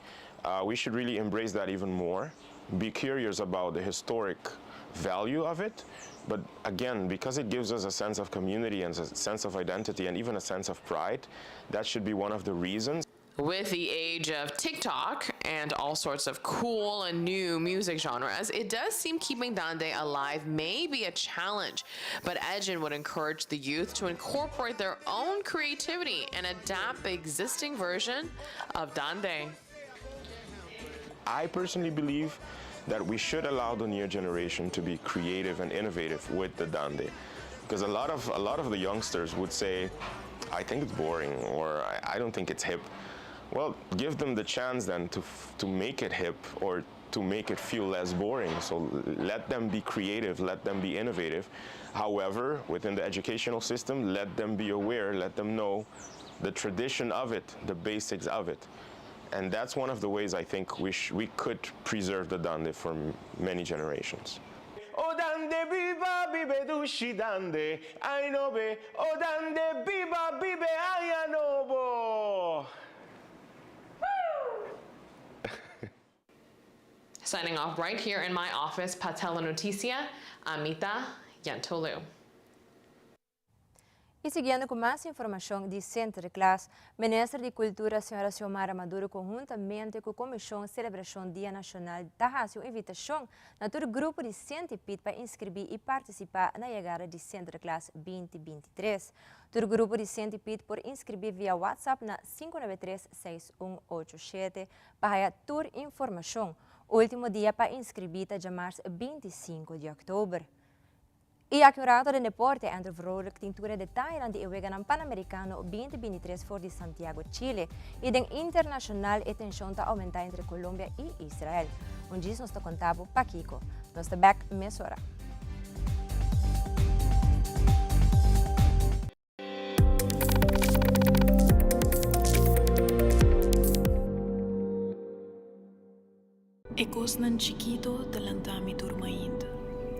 We should really embrace that even more, be curious about the historic value of it, but again, because it gives us a sense of community and a sense of identity and even a sense of pride, that should be one of the reasons. With the age of TikTok and all sorts of cool and new music genres, it does seem keeping Dande alive may be a challenge. But Edgin would encourage the youth to incorporate their own creativity and adapt the existing version of Dande. I personally believe that we should allow the new generation to be creative and innovative with the Dande. Because a lot of the youngsters would say, I think it's boring, or I don't think it's hip. Well, give them the chance then to make it hip or to make it feel less boring. So let them be creative, let them be innovative. However, within the educational system, let them be aware, let them know the tradition of it, the basics of it. And that's one of the ways I think we could preserve the Dande for many generations. O Dande. Biba bibe dushi dande, ay nobe, oh dande biba bibe aña nobo! Signing off right here in my office, pa Telenoticia, ami ta Yentolu. Y siguiendo cu mas informacion di Sinterklaas, Minister di Cultura Sra. Xiomara Maduro conhuntamente cu Comision Celebracion Dia Nacional ta haci un invitacion na tur grupo di Sint y Piet pa inscribi y participa na yegada di Sinterklaas 2023. Tur grupo di Sint y Piet por inscribi via WhatsApp na 593 6187 pa haya tur informacion. Ultimo dia pa inscribi ta djamars 25 di october. Y aki un rato den deporte, Andrew Vrolijk tin tur e detayenan di e Weganan Panamericano 2023 for di Santiago, Chile. Y den internacional e tension ta aumenta entre Colombia y Israel. Un djis nos ta conta bo pakico. Nos ta bek mesora. E kosnan chikito ta lanta mi tur mainta,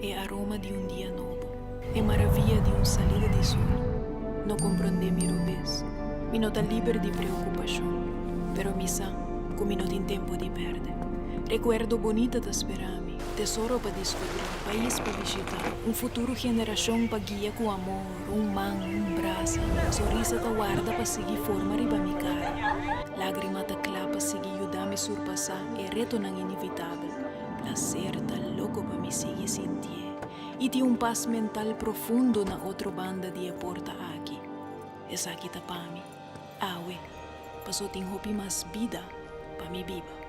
e aroma di un dia nobo, e maravia di un salida di sol. No komprondé mi robes, mi no ta liber di preokupashon, pero mi sa ku mi no tin tempu di pèrdè. Rekuerdo bonita ta spera mi, tesoro pa diskubrí, pais pa bishitá, un futuro generashon pa guia ku amor. Un man, un brasa, sonrisa ta warda pa sigui forma riba mi kara. Lágrima ta kla pa sigui yuda mi surpasá e retonan inevitabel. Plaser ta loko pa mi sigui sintié i tin un pas mental profundo na otro banda di e porta aki. Esaki ta pa mi, awe, paso tin hopi mas bida pa mi biba.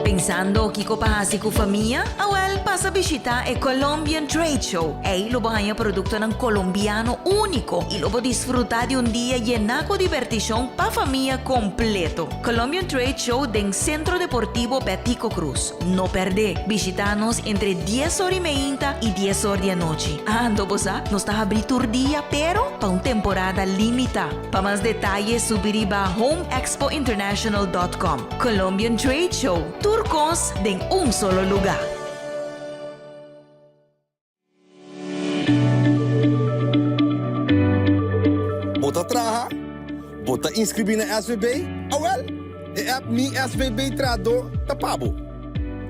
Pensando kiko pa hasi ku famia? Awel, pasa bishitá e Colombian Trade Show. Ei lo bo haña produktonan kolombiano úniko i lo bo disfrutá di un dia yená ku dibertishon pa famia kompleto. Colombian Trade Show den Centro Deportivo Betico Croes. No perdé! Bishitá nos entre dies or i meinta i dies or di anochi. Anto bo sa, nos ta habrí tur dia, pero pa un temporada limitá. Pa mas detaye subi riba homeexpointernational dot com. Colombian Trade Show, tur kos den un solo lugá. Bo ta traha? Bo ta inscribi na SVB? Awel, e app Mi SVB Trahador ta pa bo.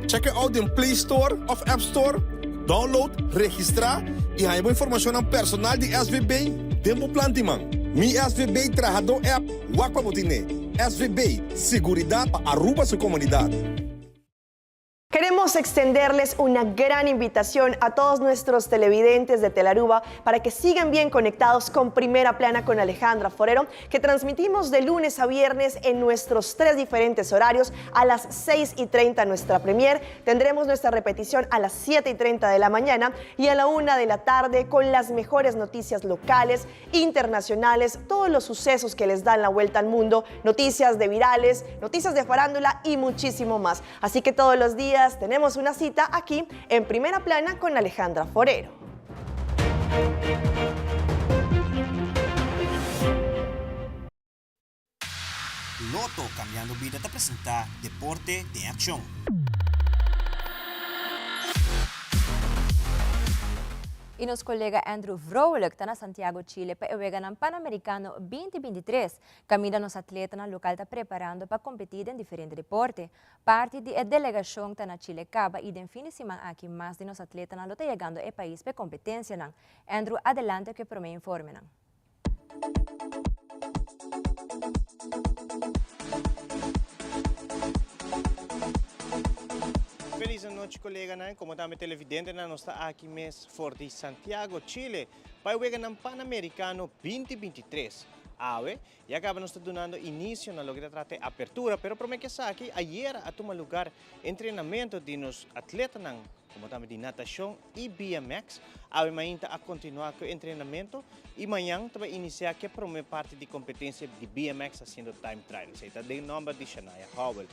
Check e out den Play Store of App Store, download, registra y haña bo informacionnan personal di SVB den bo plan di man. Mi SVB Trahador app, wak pa bo tine. SVB, siguridad pa Aruba su comunidad. Queremos extenderles una gran invitación a todos nuestros televidentes de Telaruba para que sigan bien conectados con Primera Plana con Alejandra Forero, que transmitimos de lunes a viernes en nuestros tres diferentes horarios a las 6 y 30 nuestra premier. Tendremos nuestra repetición a las 7 y 30 de la mañana y a la 1 de la tarde con las mejores noticias locales, internacionales, todos los sucesos que les dan la vuelta al mundo, noticias de virales, noticias de farándula y muchísimo más. Así que todos los días tenemos una cita aquí en Primera Plana con Alejandra Forero. Lotto Cambiando Bida ta presenta Deporte den Accion. Y nos colega Andrew Vrolijk ta na Santiago, Chile pa e Weganan Panamericano 2023, caminda nos atletanan local ta preparando pa competi den diferente deporte. Parti di e delegacion ta na Chile caba y den fin di siman aki mas di nos atletanan lo ta yegando e pais pa e competencianan. Andrew adelante cu e prome informenan. Feliz anochi coleganan, como tambe televidentenan, nos ta aki mes for di Santiago, Chile, pa e Weganan Panamericano 2023. Awe, ya caba nos ta dunando inicio na loke ta trata e apertura, pero prome cu esaki, ayera a tuma lugar entrenamento di nos atletanan, como tambe di natacion y BMX. Awe mainta a continua cu e entrenamento y mañan ta bay inicia cu e prome parti di competencia di BMX haciendo time trial. Esey ta den nomber di Shania Howell.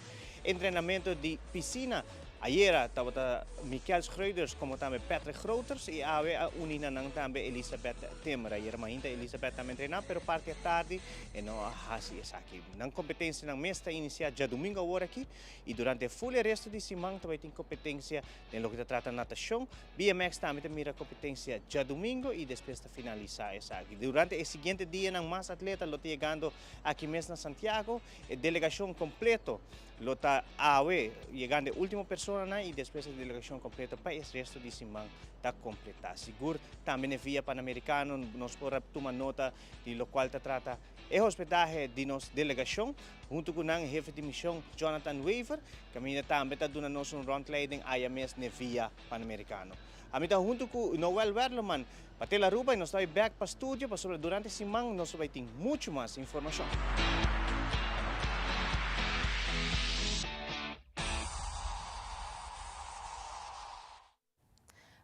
Entrenamento di piscina. Ayera tabata Michiel Schreuders como tambe Patrick Groters y awe a uni na nan tambe Elisabeth Timmer. Ayera mainta Elisabeth tambe entrena pero parti atardi e no a haci esaki. Nan competencianan mes ta inicia djadomingo awor aki y durante full e resto di siman ta bay tin competencia den loke ta trata natacion. BMX tambe ta mira competencia djadomingo y despues ta finalisa esaki. Durante e siguiente dianan mas atleta lo ta yegando aki mes na Santiago. E delegacion completo lo ta awe yegando e ultimo personanan y despues e delegacion completo pa e resto di siman ta completa. Sigur tambe n'e via Panamericano nos por a tuma nota di locual ta trata e hospedahe di nos delegacion hunto cu nan hefe di mision Jonathan Wever caminda tambe ta duna nos un rondleiding aya mes n'e via Panamericano. Ami ta hunto cu Noel Werleman Pa Tel Aruba y nos ta bay bek pa studio pasobra durante siman nos lo bay tin mucho mas informacion.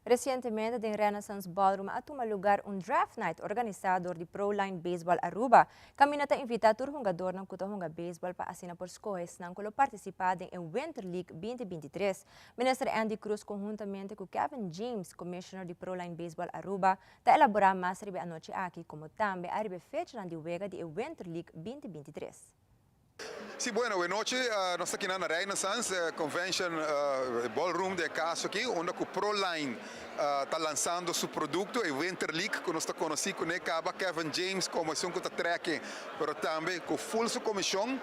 Recientemente den Renaissance Ballroom a tuma lugar un Draft Night organisa dor di Pro Line Baseball Aruba. Caminda ta invita tur hungadornan cu ta hunga baseball pa asina por scoge esnan cu lo participa den e Winter League 2023. Minister Endy Croes conhuntamente cu Kevin James, Commissioner di Proline Baseball Aruba, ta elabora mas riba e anochi aki como tambe ariba e fechanan di wega di e Winter League 2023. Sí, bueno, awenochi nos ta kinan na Renaissance Convention Ballroom den e caso aki, unda cu Proline ta lansando su producto, e Winter League, cu nos ta conoci cune caba, Kevin James como esun cu ta trek pero tambe cu full su comision.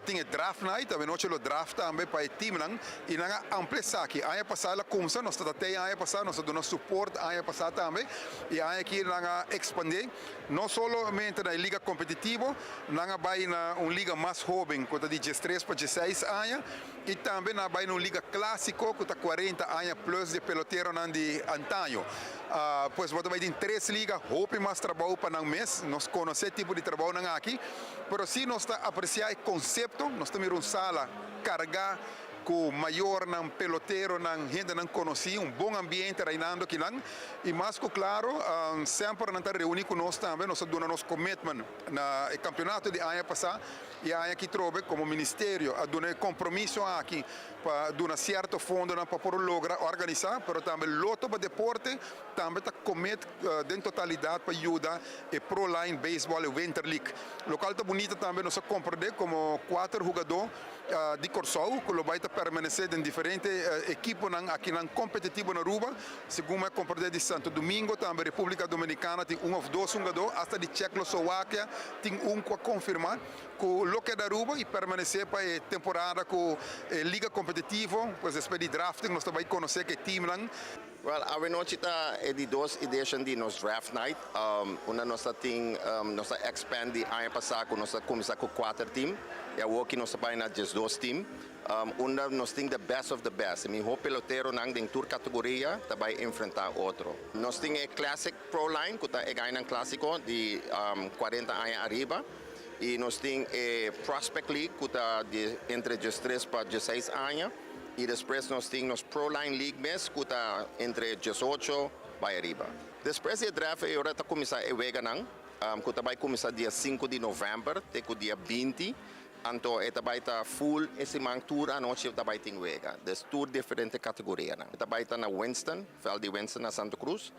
Tin e draft night, awenochi lo draft tambe pa e teamnan y nan a amplia esaki. Aña pasa el a cumsa, nos ta ta tey aña pasa, nos a duna support aña pasa tambe y aña aki nan a expande no solamente na e liga competitivo, nan a bay na un liga mas hoben cu ta di diestres pa diesseis aña y tambe nan a bay na un liga clasico cu ta cuarenta aña plus di e peloteronan di antaño. Pues bo ta bay tin tres liga, hopi mas trabou pa nan mes, nos conoce e tipo di trabounan aki. Pero si nos ta apreciá e concepto, nos ta mira un sala cargá cu mayornan, peloteronan, hendenan conocí, un bon ambiente reinando akinan. Y mas cu claro, semper nan ta reuni cu nos tambe, nos a duna nos commitment na e campeonato di aña pasá y aña aki trobe como ministerio a duna e compromiso aki pa duna cierto fondonan pa por logra organisa, pero tambe Lotto pa Deporte tambe ta commit den totalidad pa yuda e Pro Line Baseball e Winter League. Locual ta bunita tambe nos a comprende como cuater hugador di Corsou cu lo bay ta permanece den diferente equiponan akinan competitivo na Aruba. Segun mi a comprende di Santo Domingo tambe Republica Dominicana tin un of dos hungador, hasta di Checlosowakia tin un cu a confirma cu lo keda Aruba y permanece pa e temporada cu e liga competitivo. Pues despues di drafting nos ta bay conoce cu e teamnan. Well, awenochi ta e di dos edition di nos Draft Night, unda nos ta tin, nos ta expand di aña pasa cu nos ta cuminsa cu cuater team y awoki nos ta bay na diesdos team, unda nos tin the best of the best, e miho peloteronan den tur categoria ta bay enfrenta otro. Nos tin e Classic Pro Line cu ta e gainan clasico di cuarenta aña ariba y nos tin e Prospect League cu ta di entre diestres pa diesseis aña. Y despues nos tin nos Pro Line League mes cu ta entre diesocho bay ariba. Despues di e draft e ora ta cuminsa e weganan cu ta bay cuminsa dia sinku di november te cu dia binti. Anto e ta bay ta full e siman tur anochi ta bay tin wega. Des tur diferente categorianan. E ta bay ta na Winston, veld di Winston na Santa Cruz.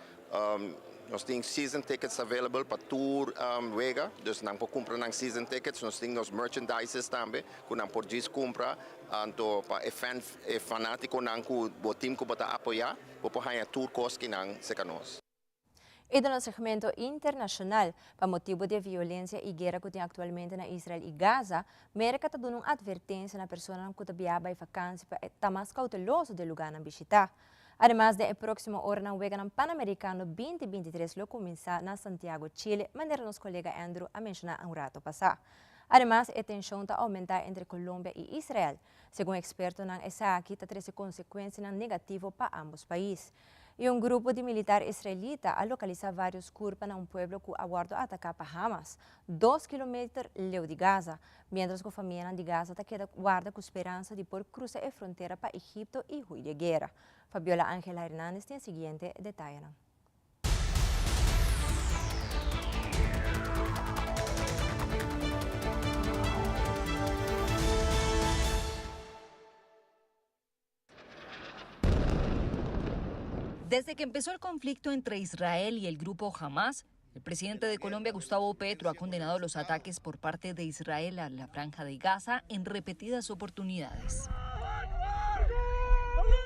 Nos tin season tickets available pa tur wega, dus nan por cumpra nan season tickets. Nos tin nos merchandises tambe cu nan por djis cumpra. Anto pa e fan, e fanaticonan cu bo team cu bo ta apoya, bo por haya tur cos ki nan cerca nos. E den un segmento internacional, pa motibo di e violencia y guera cu tin actualmente na Israel y Gaza, Merca ta duna un advertencia na personanan cu ta biaha bay vakantie pa e ta mas cauteloso den lugarnan bishita. Ademas den e próksimo oranan Weganan Panamerikano 2023 lo kuminsá na Santiago, Chile, manera nos kolega Andrew a menshoná un rato pasá. Ademas e tenshon ta oumentá entre Colombia i Israel. Segun ekspertonan esaki ta trese konsekuensianan negativo pa ámbos pais. I un grupo di militar israelita a lokalisá vários kurpa na un pueblo ku a wòrdu ataká pa Hamas, dos kilometer leu di Gaza, miéntras ku famianan di Gaza ta keda warda ku speransa di por krusa e frontera pa Egipto i hui di e guera. Fabiola Angela Hernandez tin e siguiente detayenan. Desde que empezó el conflicto entre Israel y el grupo Hamas, el presidente de Colombia, Gustavo Petro, ha condenado los ataques por parte de Israel a la franja de Gaza en repetidas oportunidades.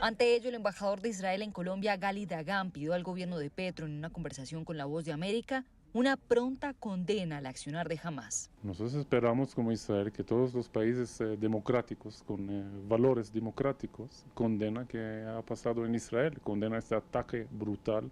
Ante ello, el embajador de Israel en Colombia, Gali Dagan, pidió al gobierno de Petro en una conversación con La Voz de América una pronta condena al accionar de Hamas. Nosotros esperamos como Israel que todos los países eh, democráticos, con eh, valores democráticos, condena que ha pasado en Israel, condena este ataque brutal.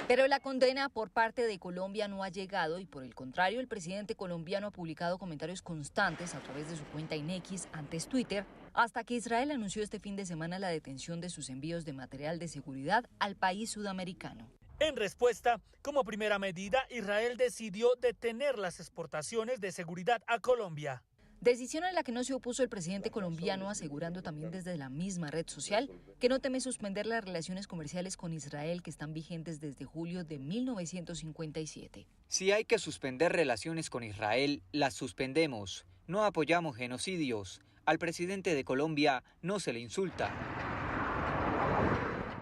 Pero la condena por parte de Colombia no ha llegado y por el contrario el presidente colombiano ha publicado comentarios constantes a través de su cuenta en X, antes Twitter, hasta que Israel anunció este fin de semana la detención de sus envíos de material de seguridad al país sudamericano. En respuesta, como primera medida, Israel decidió detener las exportaciones de seguridad a Colombia. Decisión a la que no se opuso el presidente colombiano, asegurando también desde la misma red social que no teme suspender las relaciones comerciales con Israel que están vigentes desde julio de 1957. Si hay que suspender relaciones con Israel, las suspendemos. No apoyamos genocidios. Al presidente de Colombia no se le insulta.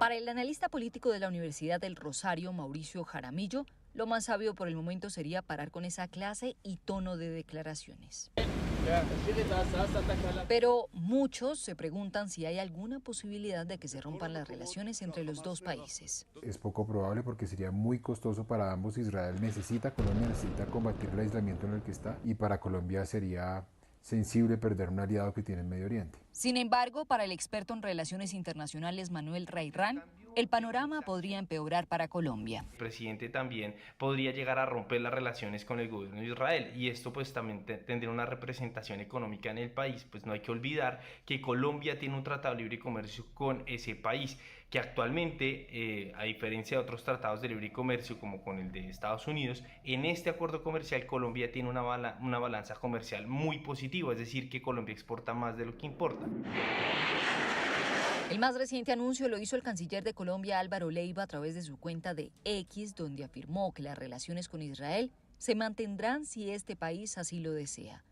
Para el analista político de la Universidad del Rosario, Mauricio Jaramillo, lo más sabio por el momento sería parar con esa clase y tono de declaraciones. Pero muchos se preguntan si hay alguna posibilidad de que se rompan las relaciones entre los dos países. Es poco probable porque sería muy costoso para ambos. Israel necesita, Colombia necesita combatir el aislamiento en el que está y para Colombia sería sensible perder un aliado que tiene en Medio Oriente. Sin embargo, para el experto en relaciones internacionales Manuel Rairán, el panorama podría empeorar para Colombia. El presidente también podría llegar a romper las relaciones con el gobierno de Israel y esto pues también tendría una representación económica en el país. Pues no hay que olvidar que Colombia tiene un tratado de libre comercio con ese país que actualmente, eh, a diferencia de otros tratados de libre comercio como con el de Estados Unidos, en este acuerdo comercial Colombia tiene una, una balanza comercial muy positiva, es decir, que Colombia exporta más de lo que importa. El más reciente anuncio lo hizo el canciller de Colombia Álvaro Leiva a través de su cuenta de X, donde afirmó que las relaciones con Israel se mantendrán si este país así lo desea.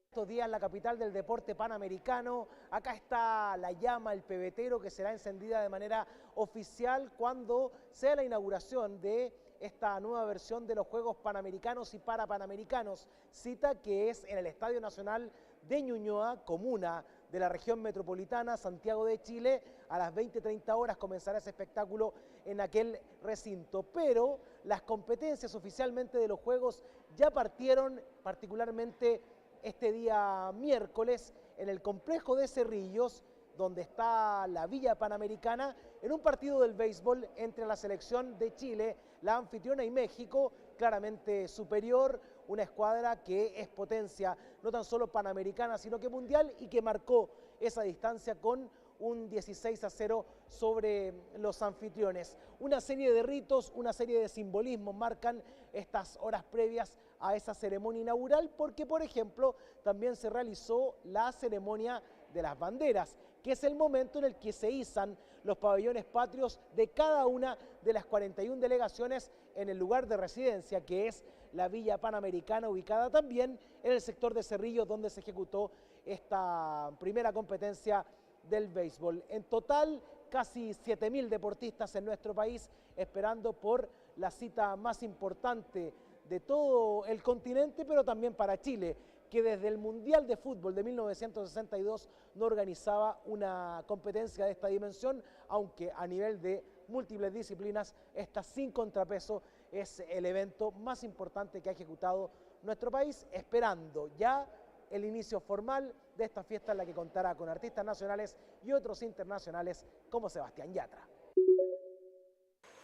Estos días en la capital del deporte panamericano, acá está la llama, el pebetero que será encendida de manera oficial cuando sea la inauguración de esta nueva versión de los Juegos Panamericanos y Parapanamericanos, cita que es en el Estadio Nacional de Ñuñoa, comuna de la región metropolitana, Santiago de Chile. A las 20.30 horas comenzará ese espectáculo en aquel recinto. Pero las competencias oficialmente de los Juegos ya partieron, particularmente este día miércoles, en el complejo de Cerrillos, donde está la Villa Panamericana, en un partido del béisbol entre la selección de Chile, la anfitriona y México, claramente superior, una escuadra que es potencia no tan solo panamericana, sino que mundial y que marcó esa distancia con un 16 a 0 sobre los anfitriones. Una serie de ritos, una serie de simbolismos marcan estas horas previas a esa ceremonia inaugural, porque por ejemplo también se realizó la ceremonia de las banderas, que es el momento en el que se izan los pabellones patrios de cada una de las 41 delegaciones en el lugar de residencia, que es la Villa Panamericana, ubicada también en el sector de Cerrillos, donde se ejecutó esta primera competencia del béisbol. En total, casi 7.000 deportistas en nuestro país esperando por la cita más importante de todo el continente, pero también para Chile, que desde el Mundial de Fútbol de 1962 no organizaba una competencia de esta dimensión, aunque a nivel de múltiples disciplinas, esta sin contrapeso es el evento más importante que ha ejecutado nuestro país, esperando ya el inicio formal de esta fiesta en la que contará con artistas nacionales y otros internacionales como Sebastián Yatra.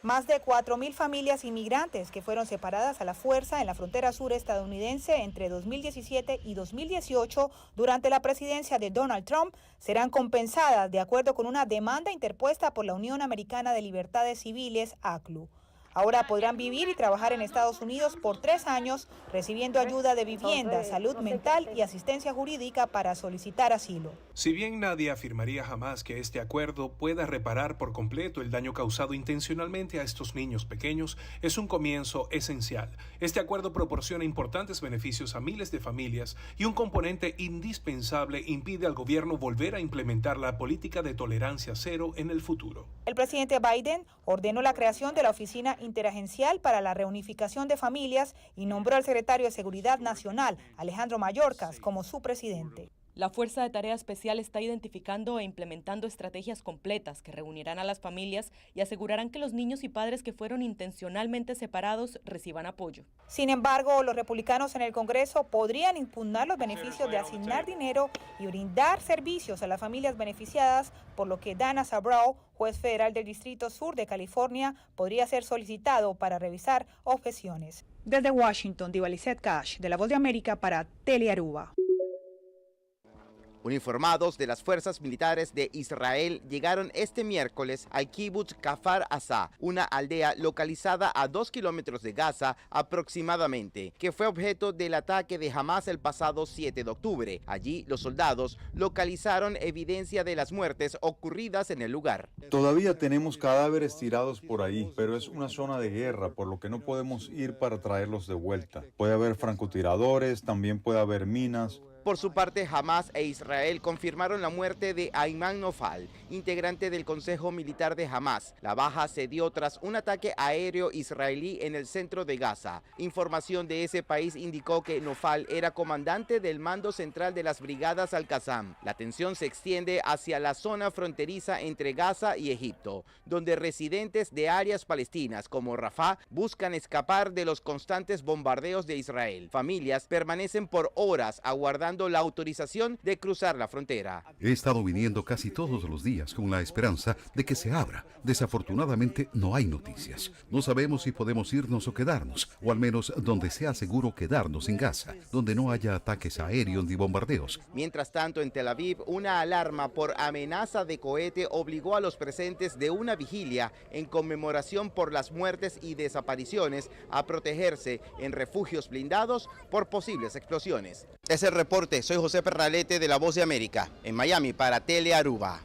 Más de 4.000 familias inmigrantes que fueron separadas a la fuerza en la frontera sur estadounidense entre 2017 y 2018 durante la presidencia de Donald Trump serán compensadas de acuerdo con una demanda interpuesta por la Unión Americana de Libertades Civiles, ACLU. Ahora podrán vivir y trabajar en Estados Unidos por tres años, recibiendo ayuda de vivienda, salud mental y asistencia jurídica para solicitar asilo. Si bien nadie afirmaría jamás que este acuerdo pueda reparar por completo el daño causado intencionalmente a estos niños pequeños, es un comienzo esencial. Este acuerdo proporciona importantes beneficios a miles de familias y un componente indispensable impide al gobierno volver a implementar la política de tolerancia cero en el futuro. El presidente Biden ordenó la creación de la Oficina Interagencial para la Reunificación de Familias y nombró al secretario de Seguridad Nacional, Alejandro Mayorkas, como su presidente. La Fuerza de Tarea Especial está identificando e implementando estrategias completas que reunirán a las familias y asegurarán que los niños y padres que fueron intencionalmente separados reciban apoyo. Sin embargo, los republicanos en el Congreso podrían impugnar los beneficios de asignar dinero y brindar servicios a las familias beneficiadas, por lo que Dana Sabraw, juez federal del Distrito Sur de California, podría ser solicitado para revisar objeciones. Desde Washington, Diva Cash, de La Voz de América para Telearuba. Uniformados de las fuerzas militares de Israel llegaron este miércoles al kibbutz Kafar Asa, una aldea localizada a dos kilómetros de Gaza aproximadamente, que fue objeto del ataque de Hamas el pasado 7 de octubre. Allí los soldados localizaron evidencia de las muertes ocurridas en el lugar. Todavía tenemos cadáveres tirados por ahí, pero es una zona de guerra, por lo que no podemos ir para traerlos de vuelta. Puede haber francotiradores, también puede haber minas. Por su parte, Hamas e Israel confirmaron la muerte de Ayman Nofal, integrante del Consejo Militar de Hamas. La baja se dio tras un ataque aéreo israelí en el centro de Gaza. Información de ese país indicó que Nofal era comandante del mando central de las brigadas Al-Qassam. La tensión se extiende hacia la zona fronteriza entre Gaza y Egipto, donde residentes de áreas palestinas como Rafah buscan escapar de los constantes bombardeos de Israel. Familias permanecen por horas aguardando la autorización de cruzar la frontera. He estado viniendo casi todos los días con la esperanza de que se abra. Desafortunadamente no hay noticias. No sabemos si podemos irnos o quedarnos, o al menos donde sea seguro quedarnos en Gaza, donde no haya ataques aéreos ni bombardeos. Mientras tanto, en Tel Aviv, una alarma por amenaza de cohete obligó a los presentes de una vigilia en conmemoración por las muertes y desapariciones a protegerse en refugios blindados por posibles explosiones. Es el reporte. Soy José Perralete de La Voz de América, en Miami para Tele Aruba.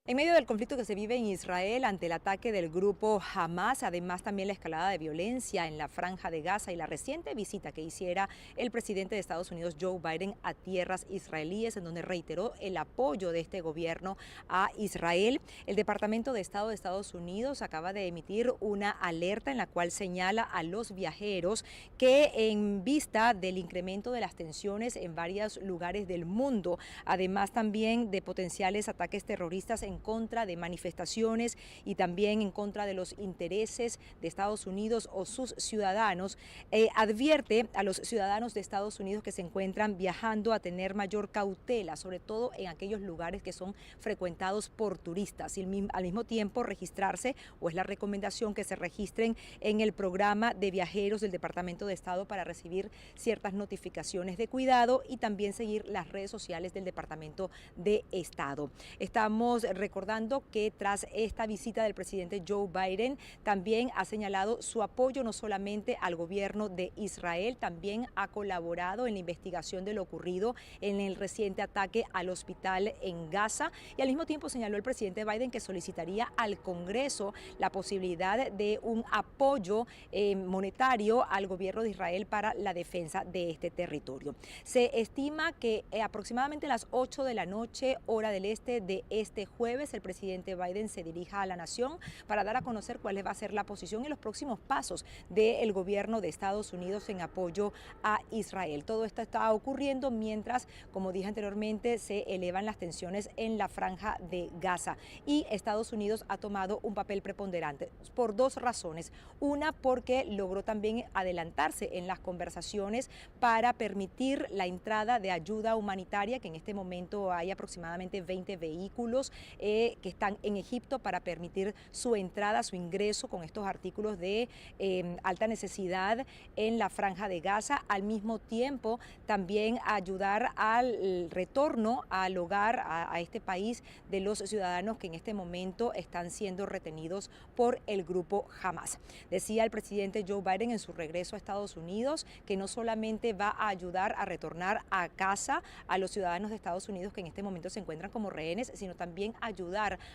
En medio del conflicto que se vive en Israel ante el ataque del grupo Hamas, además también la escalada de violencia en la franja de Gaza y la reciente visita que hiciera el presidente de Estados Unidos Joe Biden a tierras israelíes, en donde reiteró el apoyo de este gobierno a Israel, el Departamento de Estado de Estados Unidos acaba de emitir una alerta en la cual señala a los viajeros que en vista del incremento de las tensiones en varios lugares del mundo, además también de potenciales ataques terroristas en contra de manifestaciones y también en contra de los intereses de Estados Unidos o sus ciudadanos, eh, advierte a los ciudadanos de Estados Unidos que se encuentran viajando a tener mayor cautela, sobre todo en aquellos lugares que son frecuentados por turistas y al mismo tiempo registrarse, o es la recomendación que se registren en el programa de viajeros del Departamento de Estado para recibir ciertas notificaciones de cuidado y también seguir las redes sociales del Departamento de Estado. Estamos recordando que tras esta visita del presidente Joe Biden también ha señalado su apoyo no solamente al gobierno de Israel, también ha colaborado en la investigación de lo ocurrido en el reciente ataque al hospital en Gaza y al mismo tiempo señaló el presidente Biden que solicitaría al Congreso la posibilidad de un apoyo eh, monetario al gobierno de Israel para la defensa de este territorio. Se estima que eh, aproximadamente a las 8 de la noche, hora del este de este jueves, el presidente Biden se dirija a la nación para dar a conocer cuál va a ser la posición y los próximos pasos del gobierno de Estados Unidos en apoyo a Israel. Todo esto está ocurriendo mientras, como dije anteriormente, se elevan las tensiones en la franja de Gaza y Estados Unidos ha tomado un papel preponderante por dos razones. Una, porque logró también adelantarse en las conversaciones para permitir la entrada de ayuda humanitaria, que en este momento hay aproximadamente 20 vehículos eh, que están en Egipto para permitir su entrada, su ingreso con estos artículos de eh, alta necesidad en la franja de Gaza. Al mismo tiempo, también ayudar al retorno al hogar, a, a este país, de los ciudadanos que en este momento están siendo retenidos por el grupo Hamas. Decía el presidente Joe Biden en su regreso a Estados Unidos que no solamente va a ayudar a retornar a casa a los ciudadanos de Estados Unidos que en este momento se encuentran como rehenes, sino también ayudar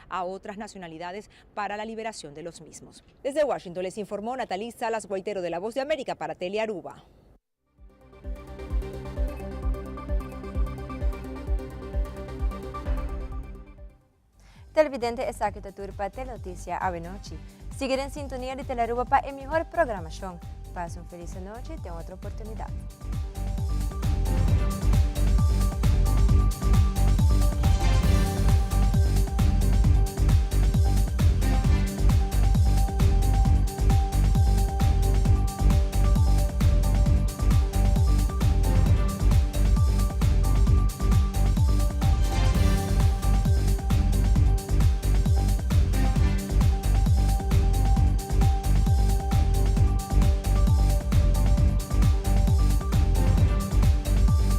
a otras nacionalidades para la liberación de los mismos. Desde Washington les informó Natalie Salas Guaitero de La Voz de América para Telearuba. Televidente esaki ta tur pa Telenoticia awenochi. Sigui den sintonia di Telearuba pa e mihor programacion. Pasa un feliz anochi te un otro oportunidad.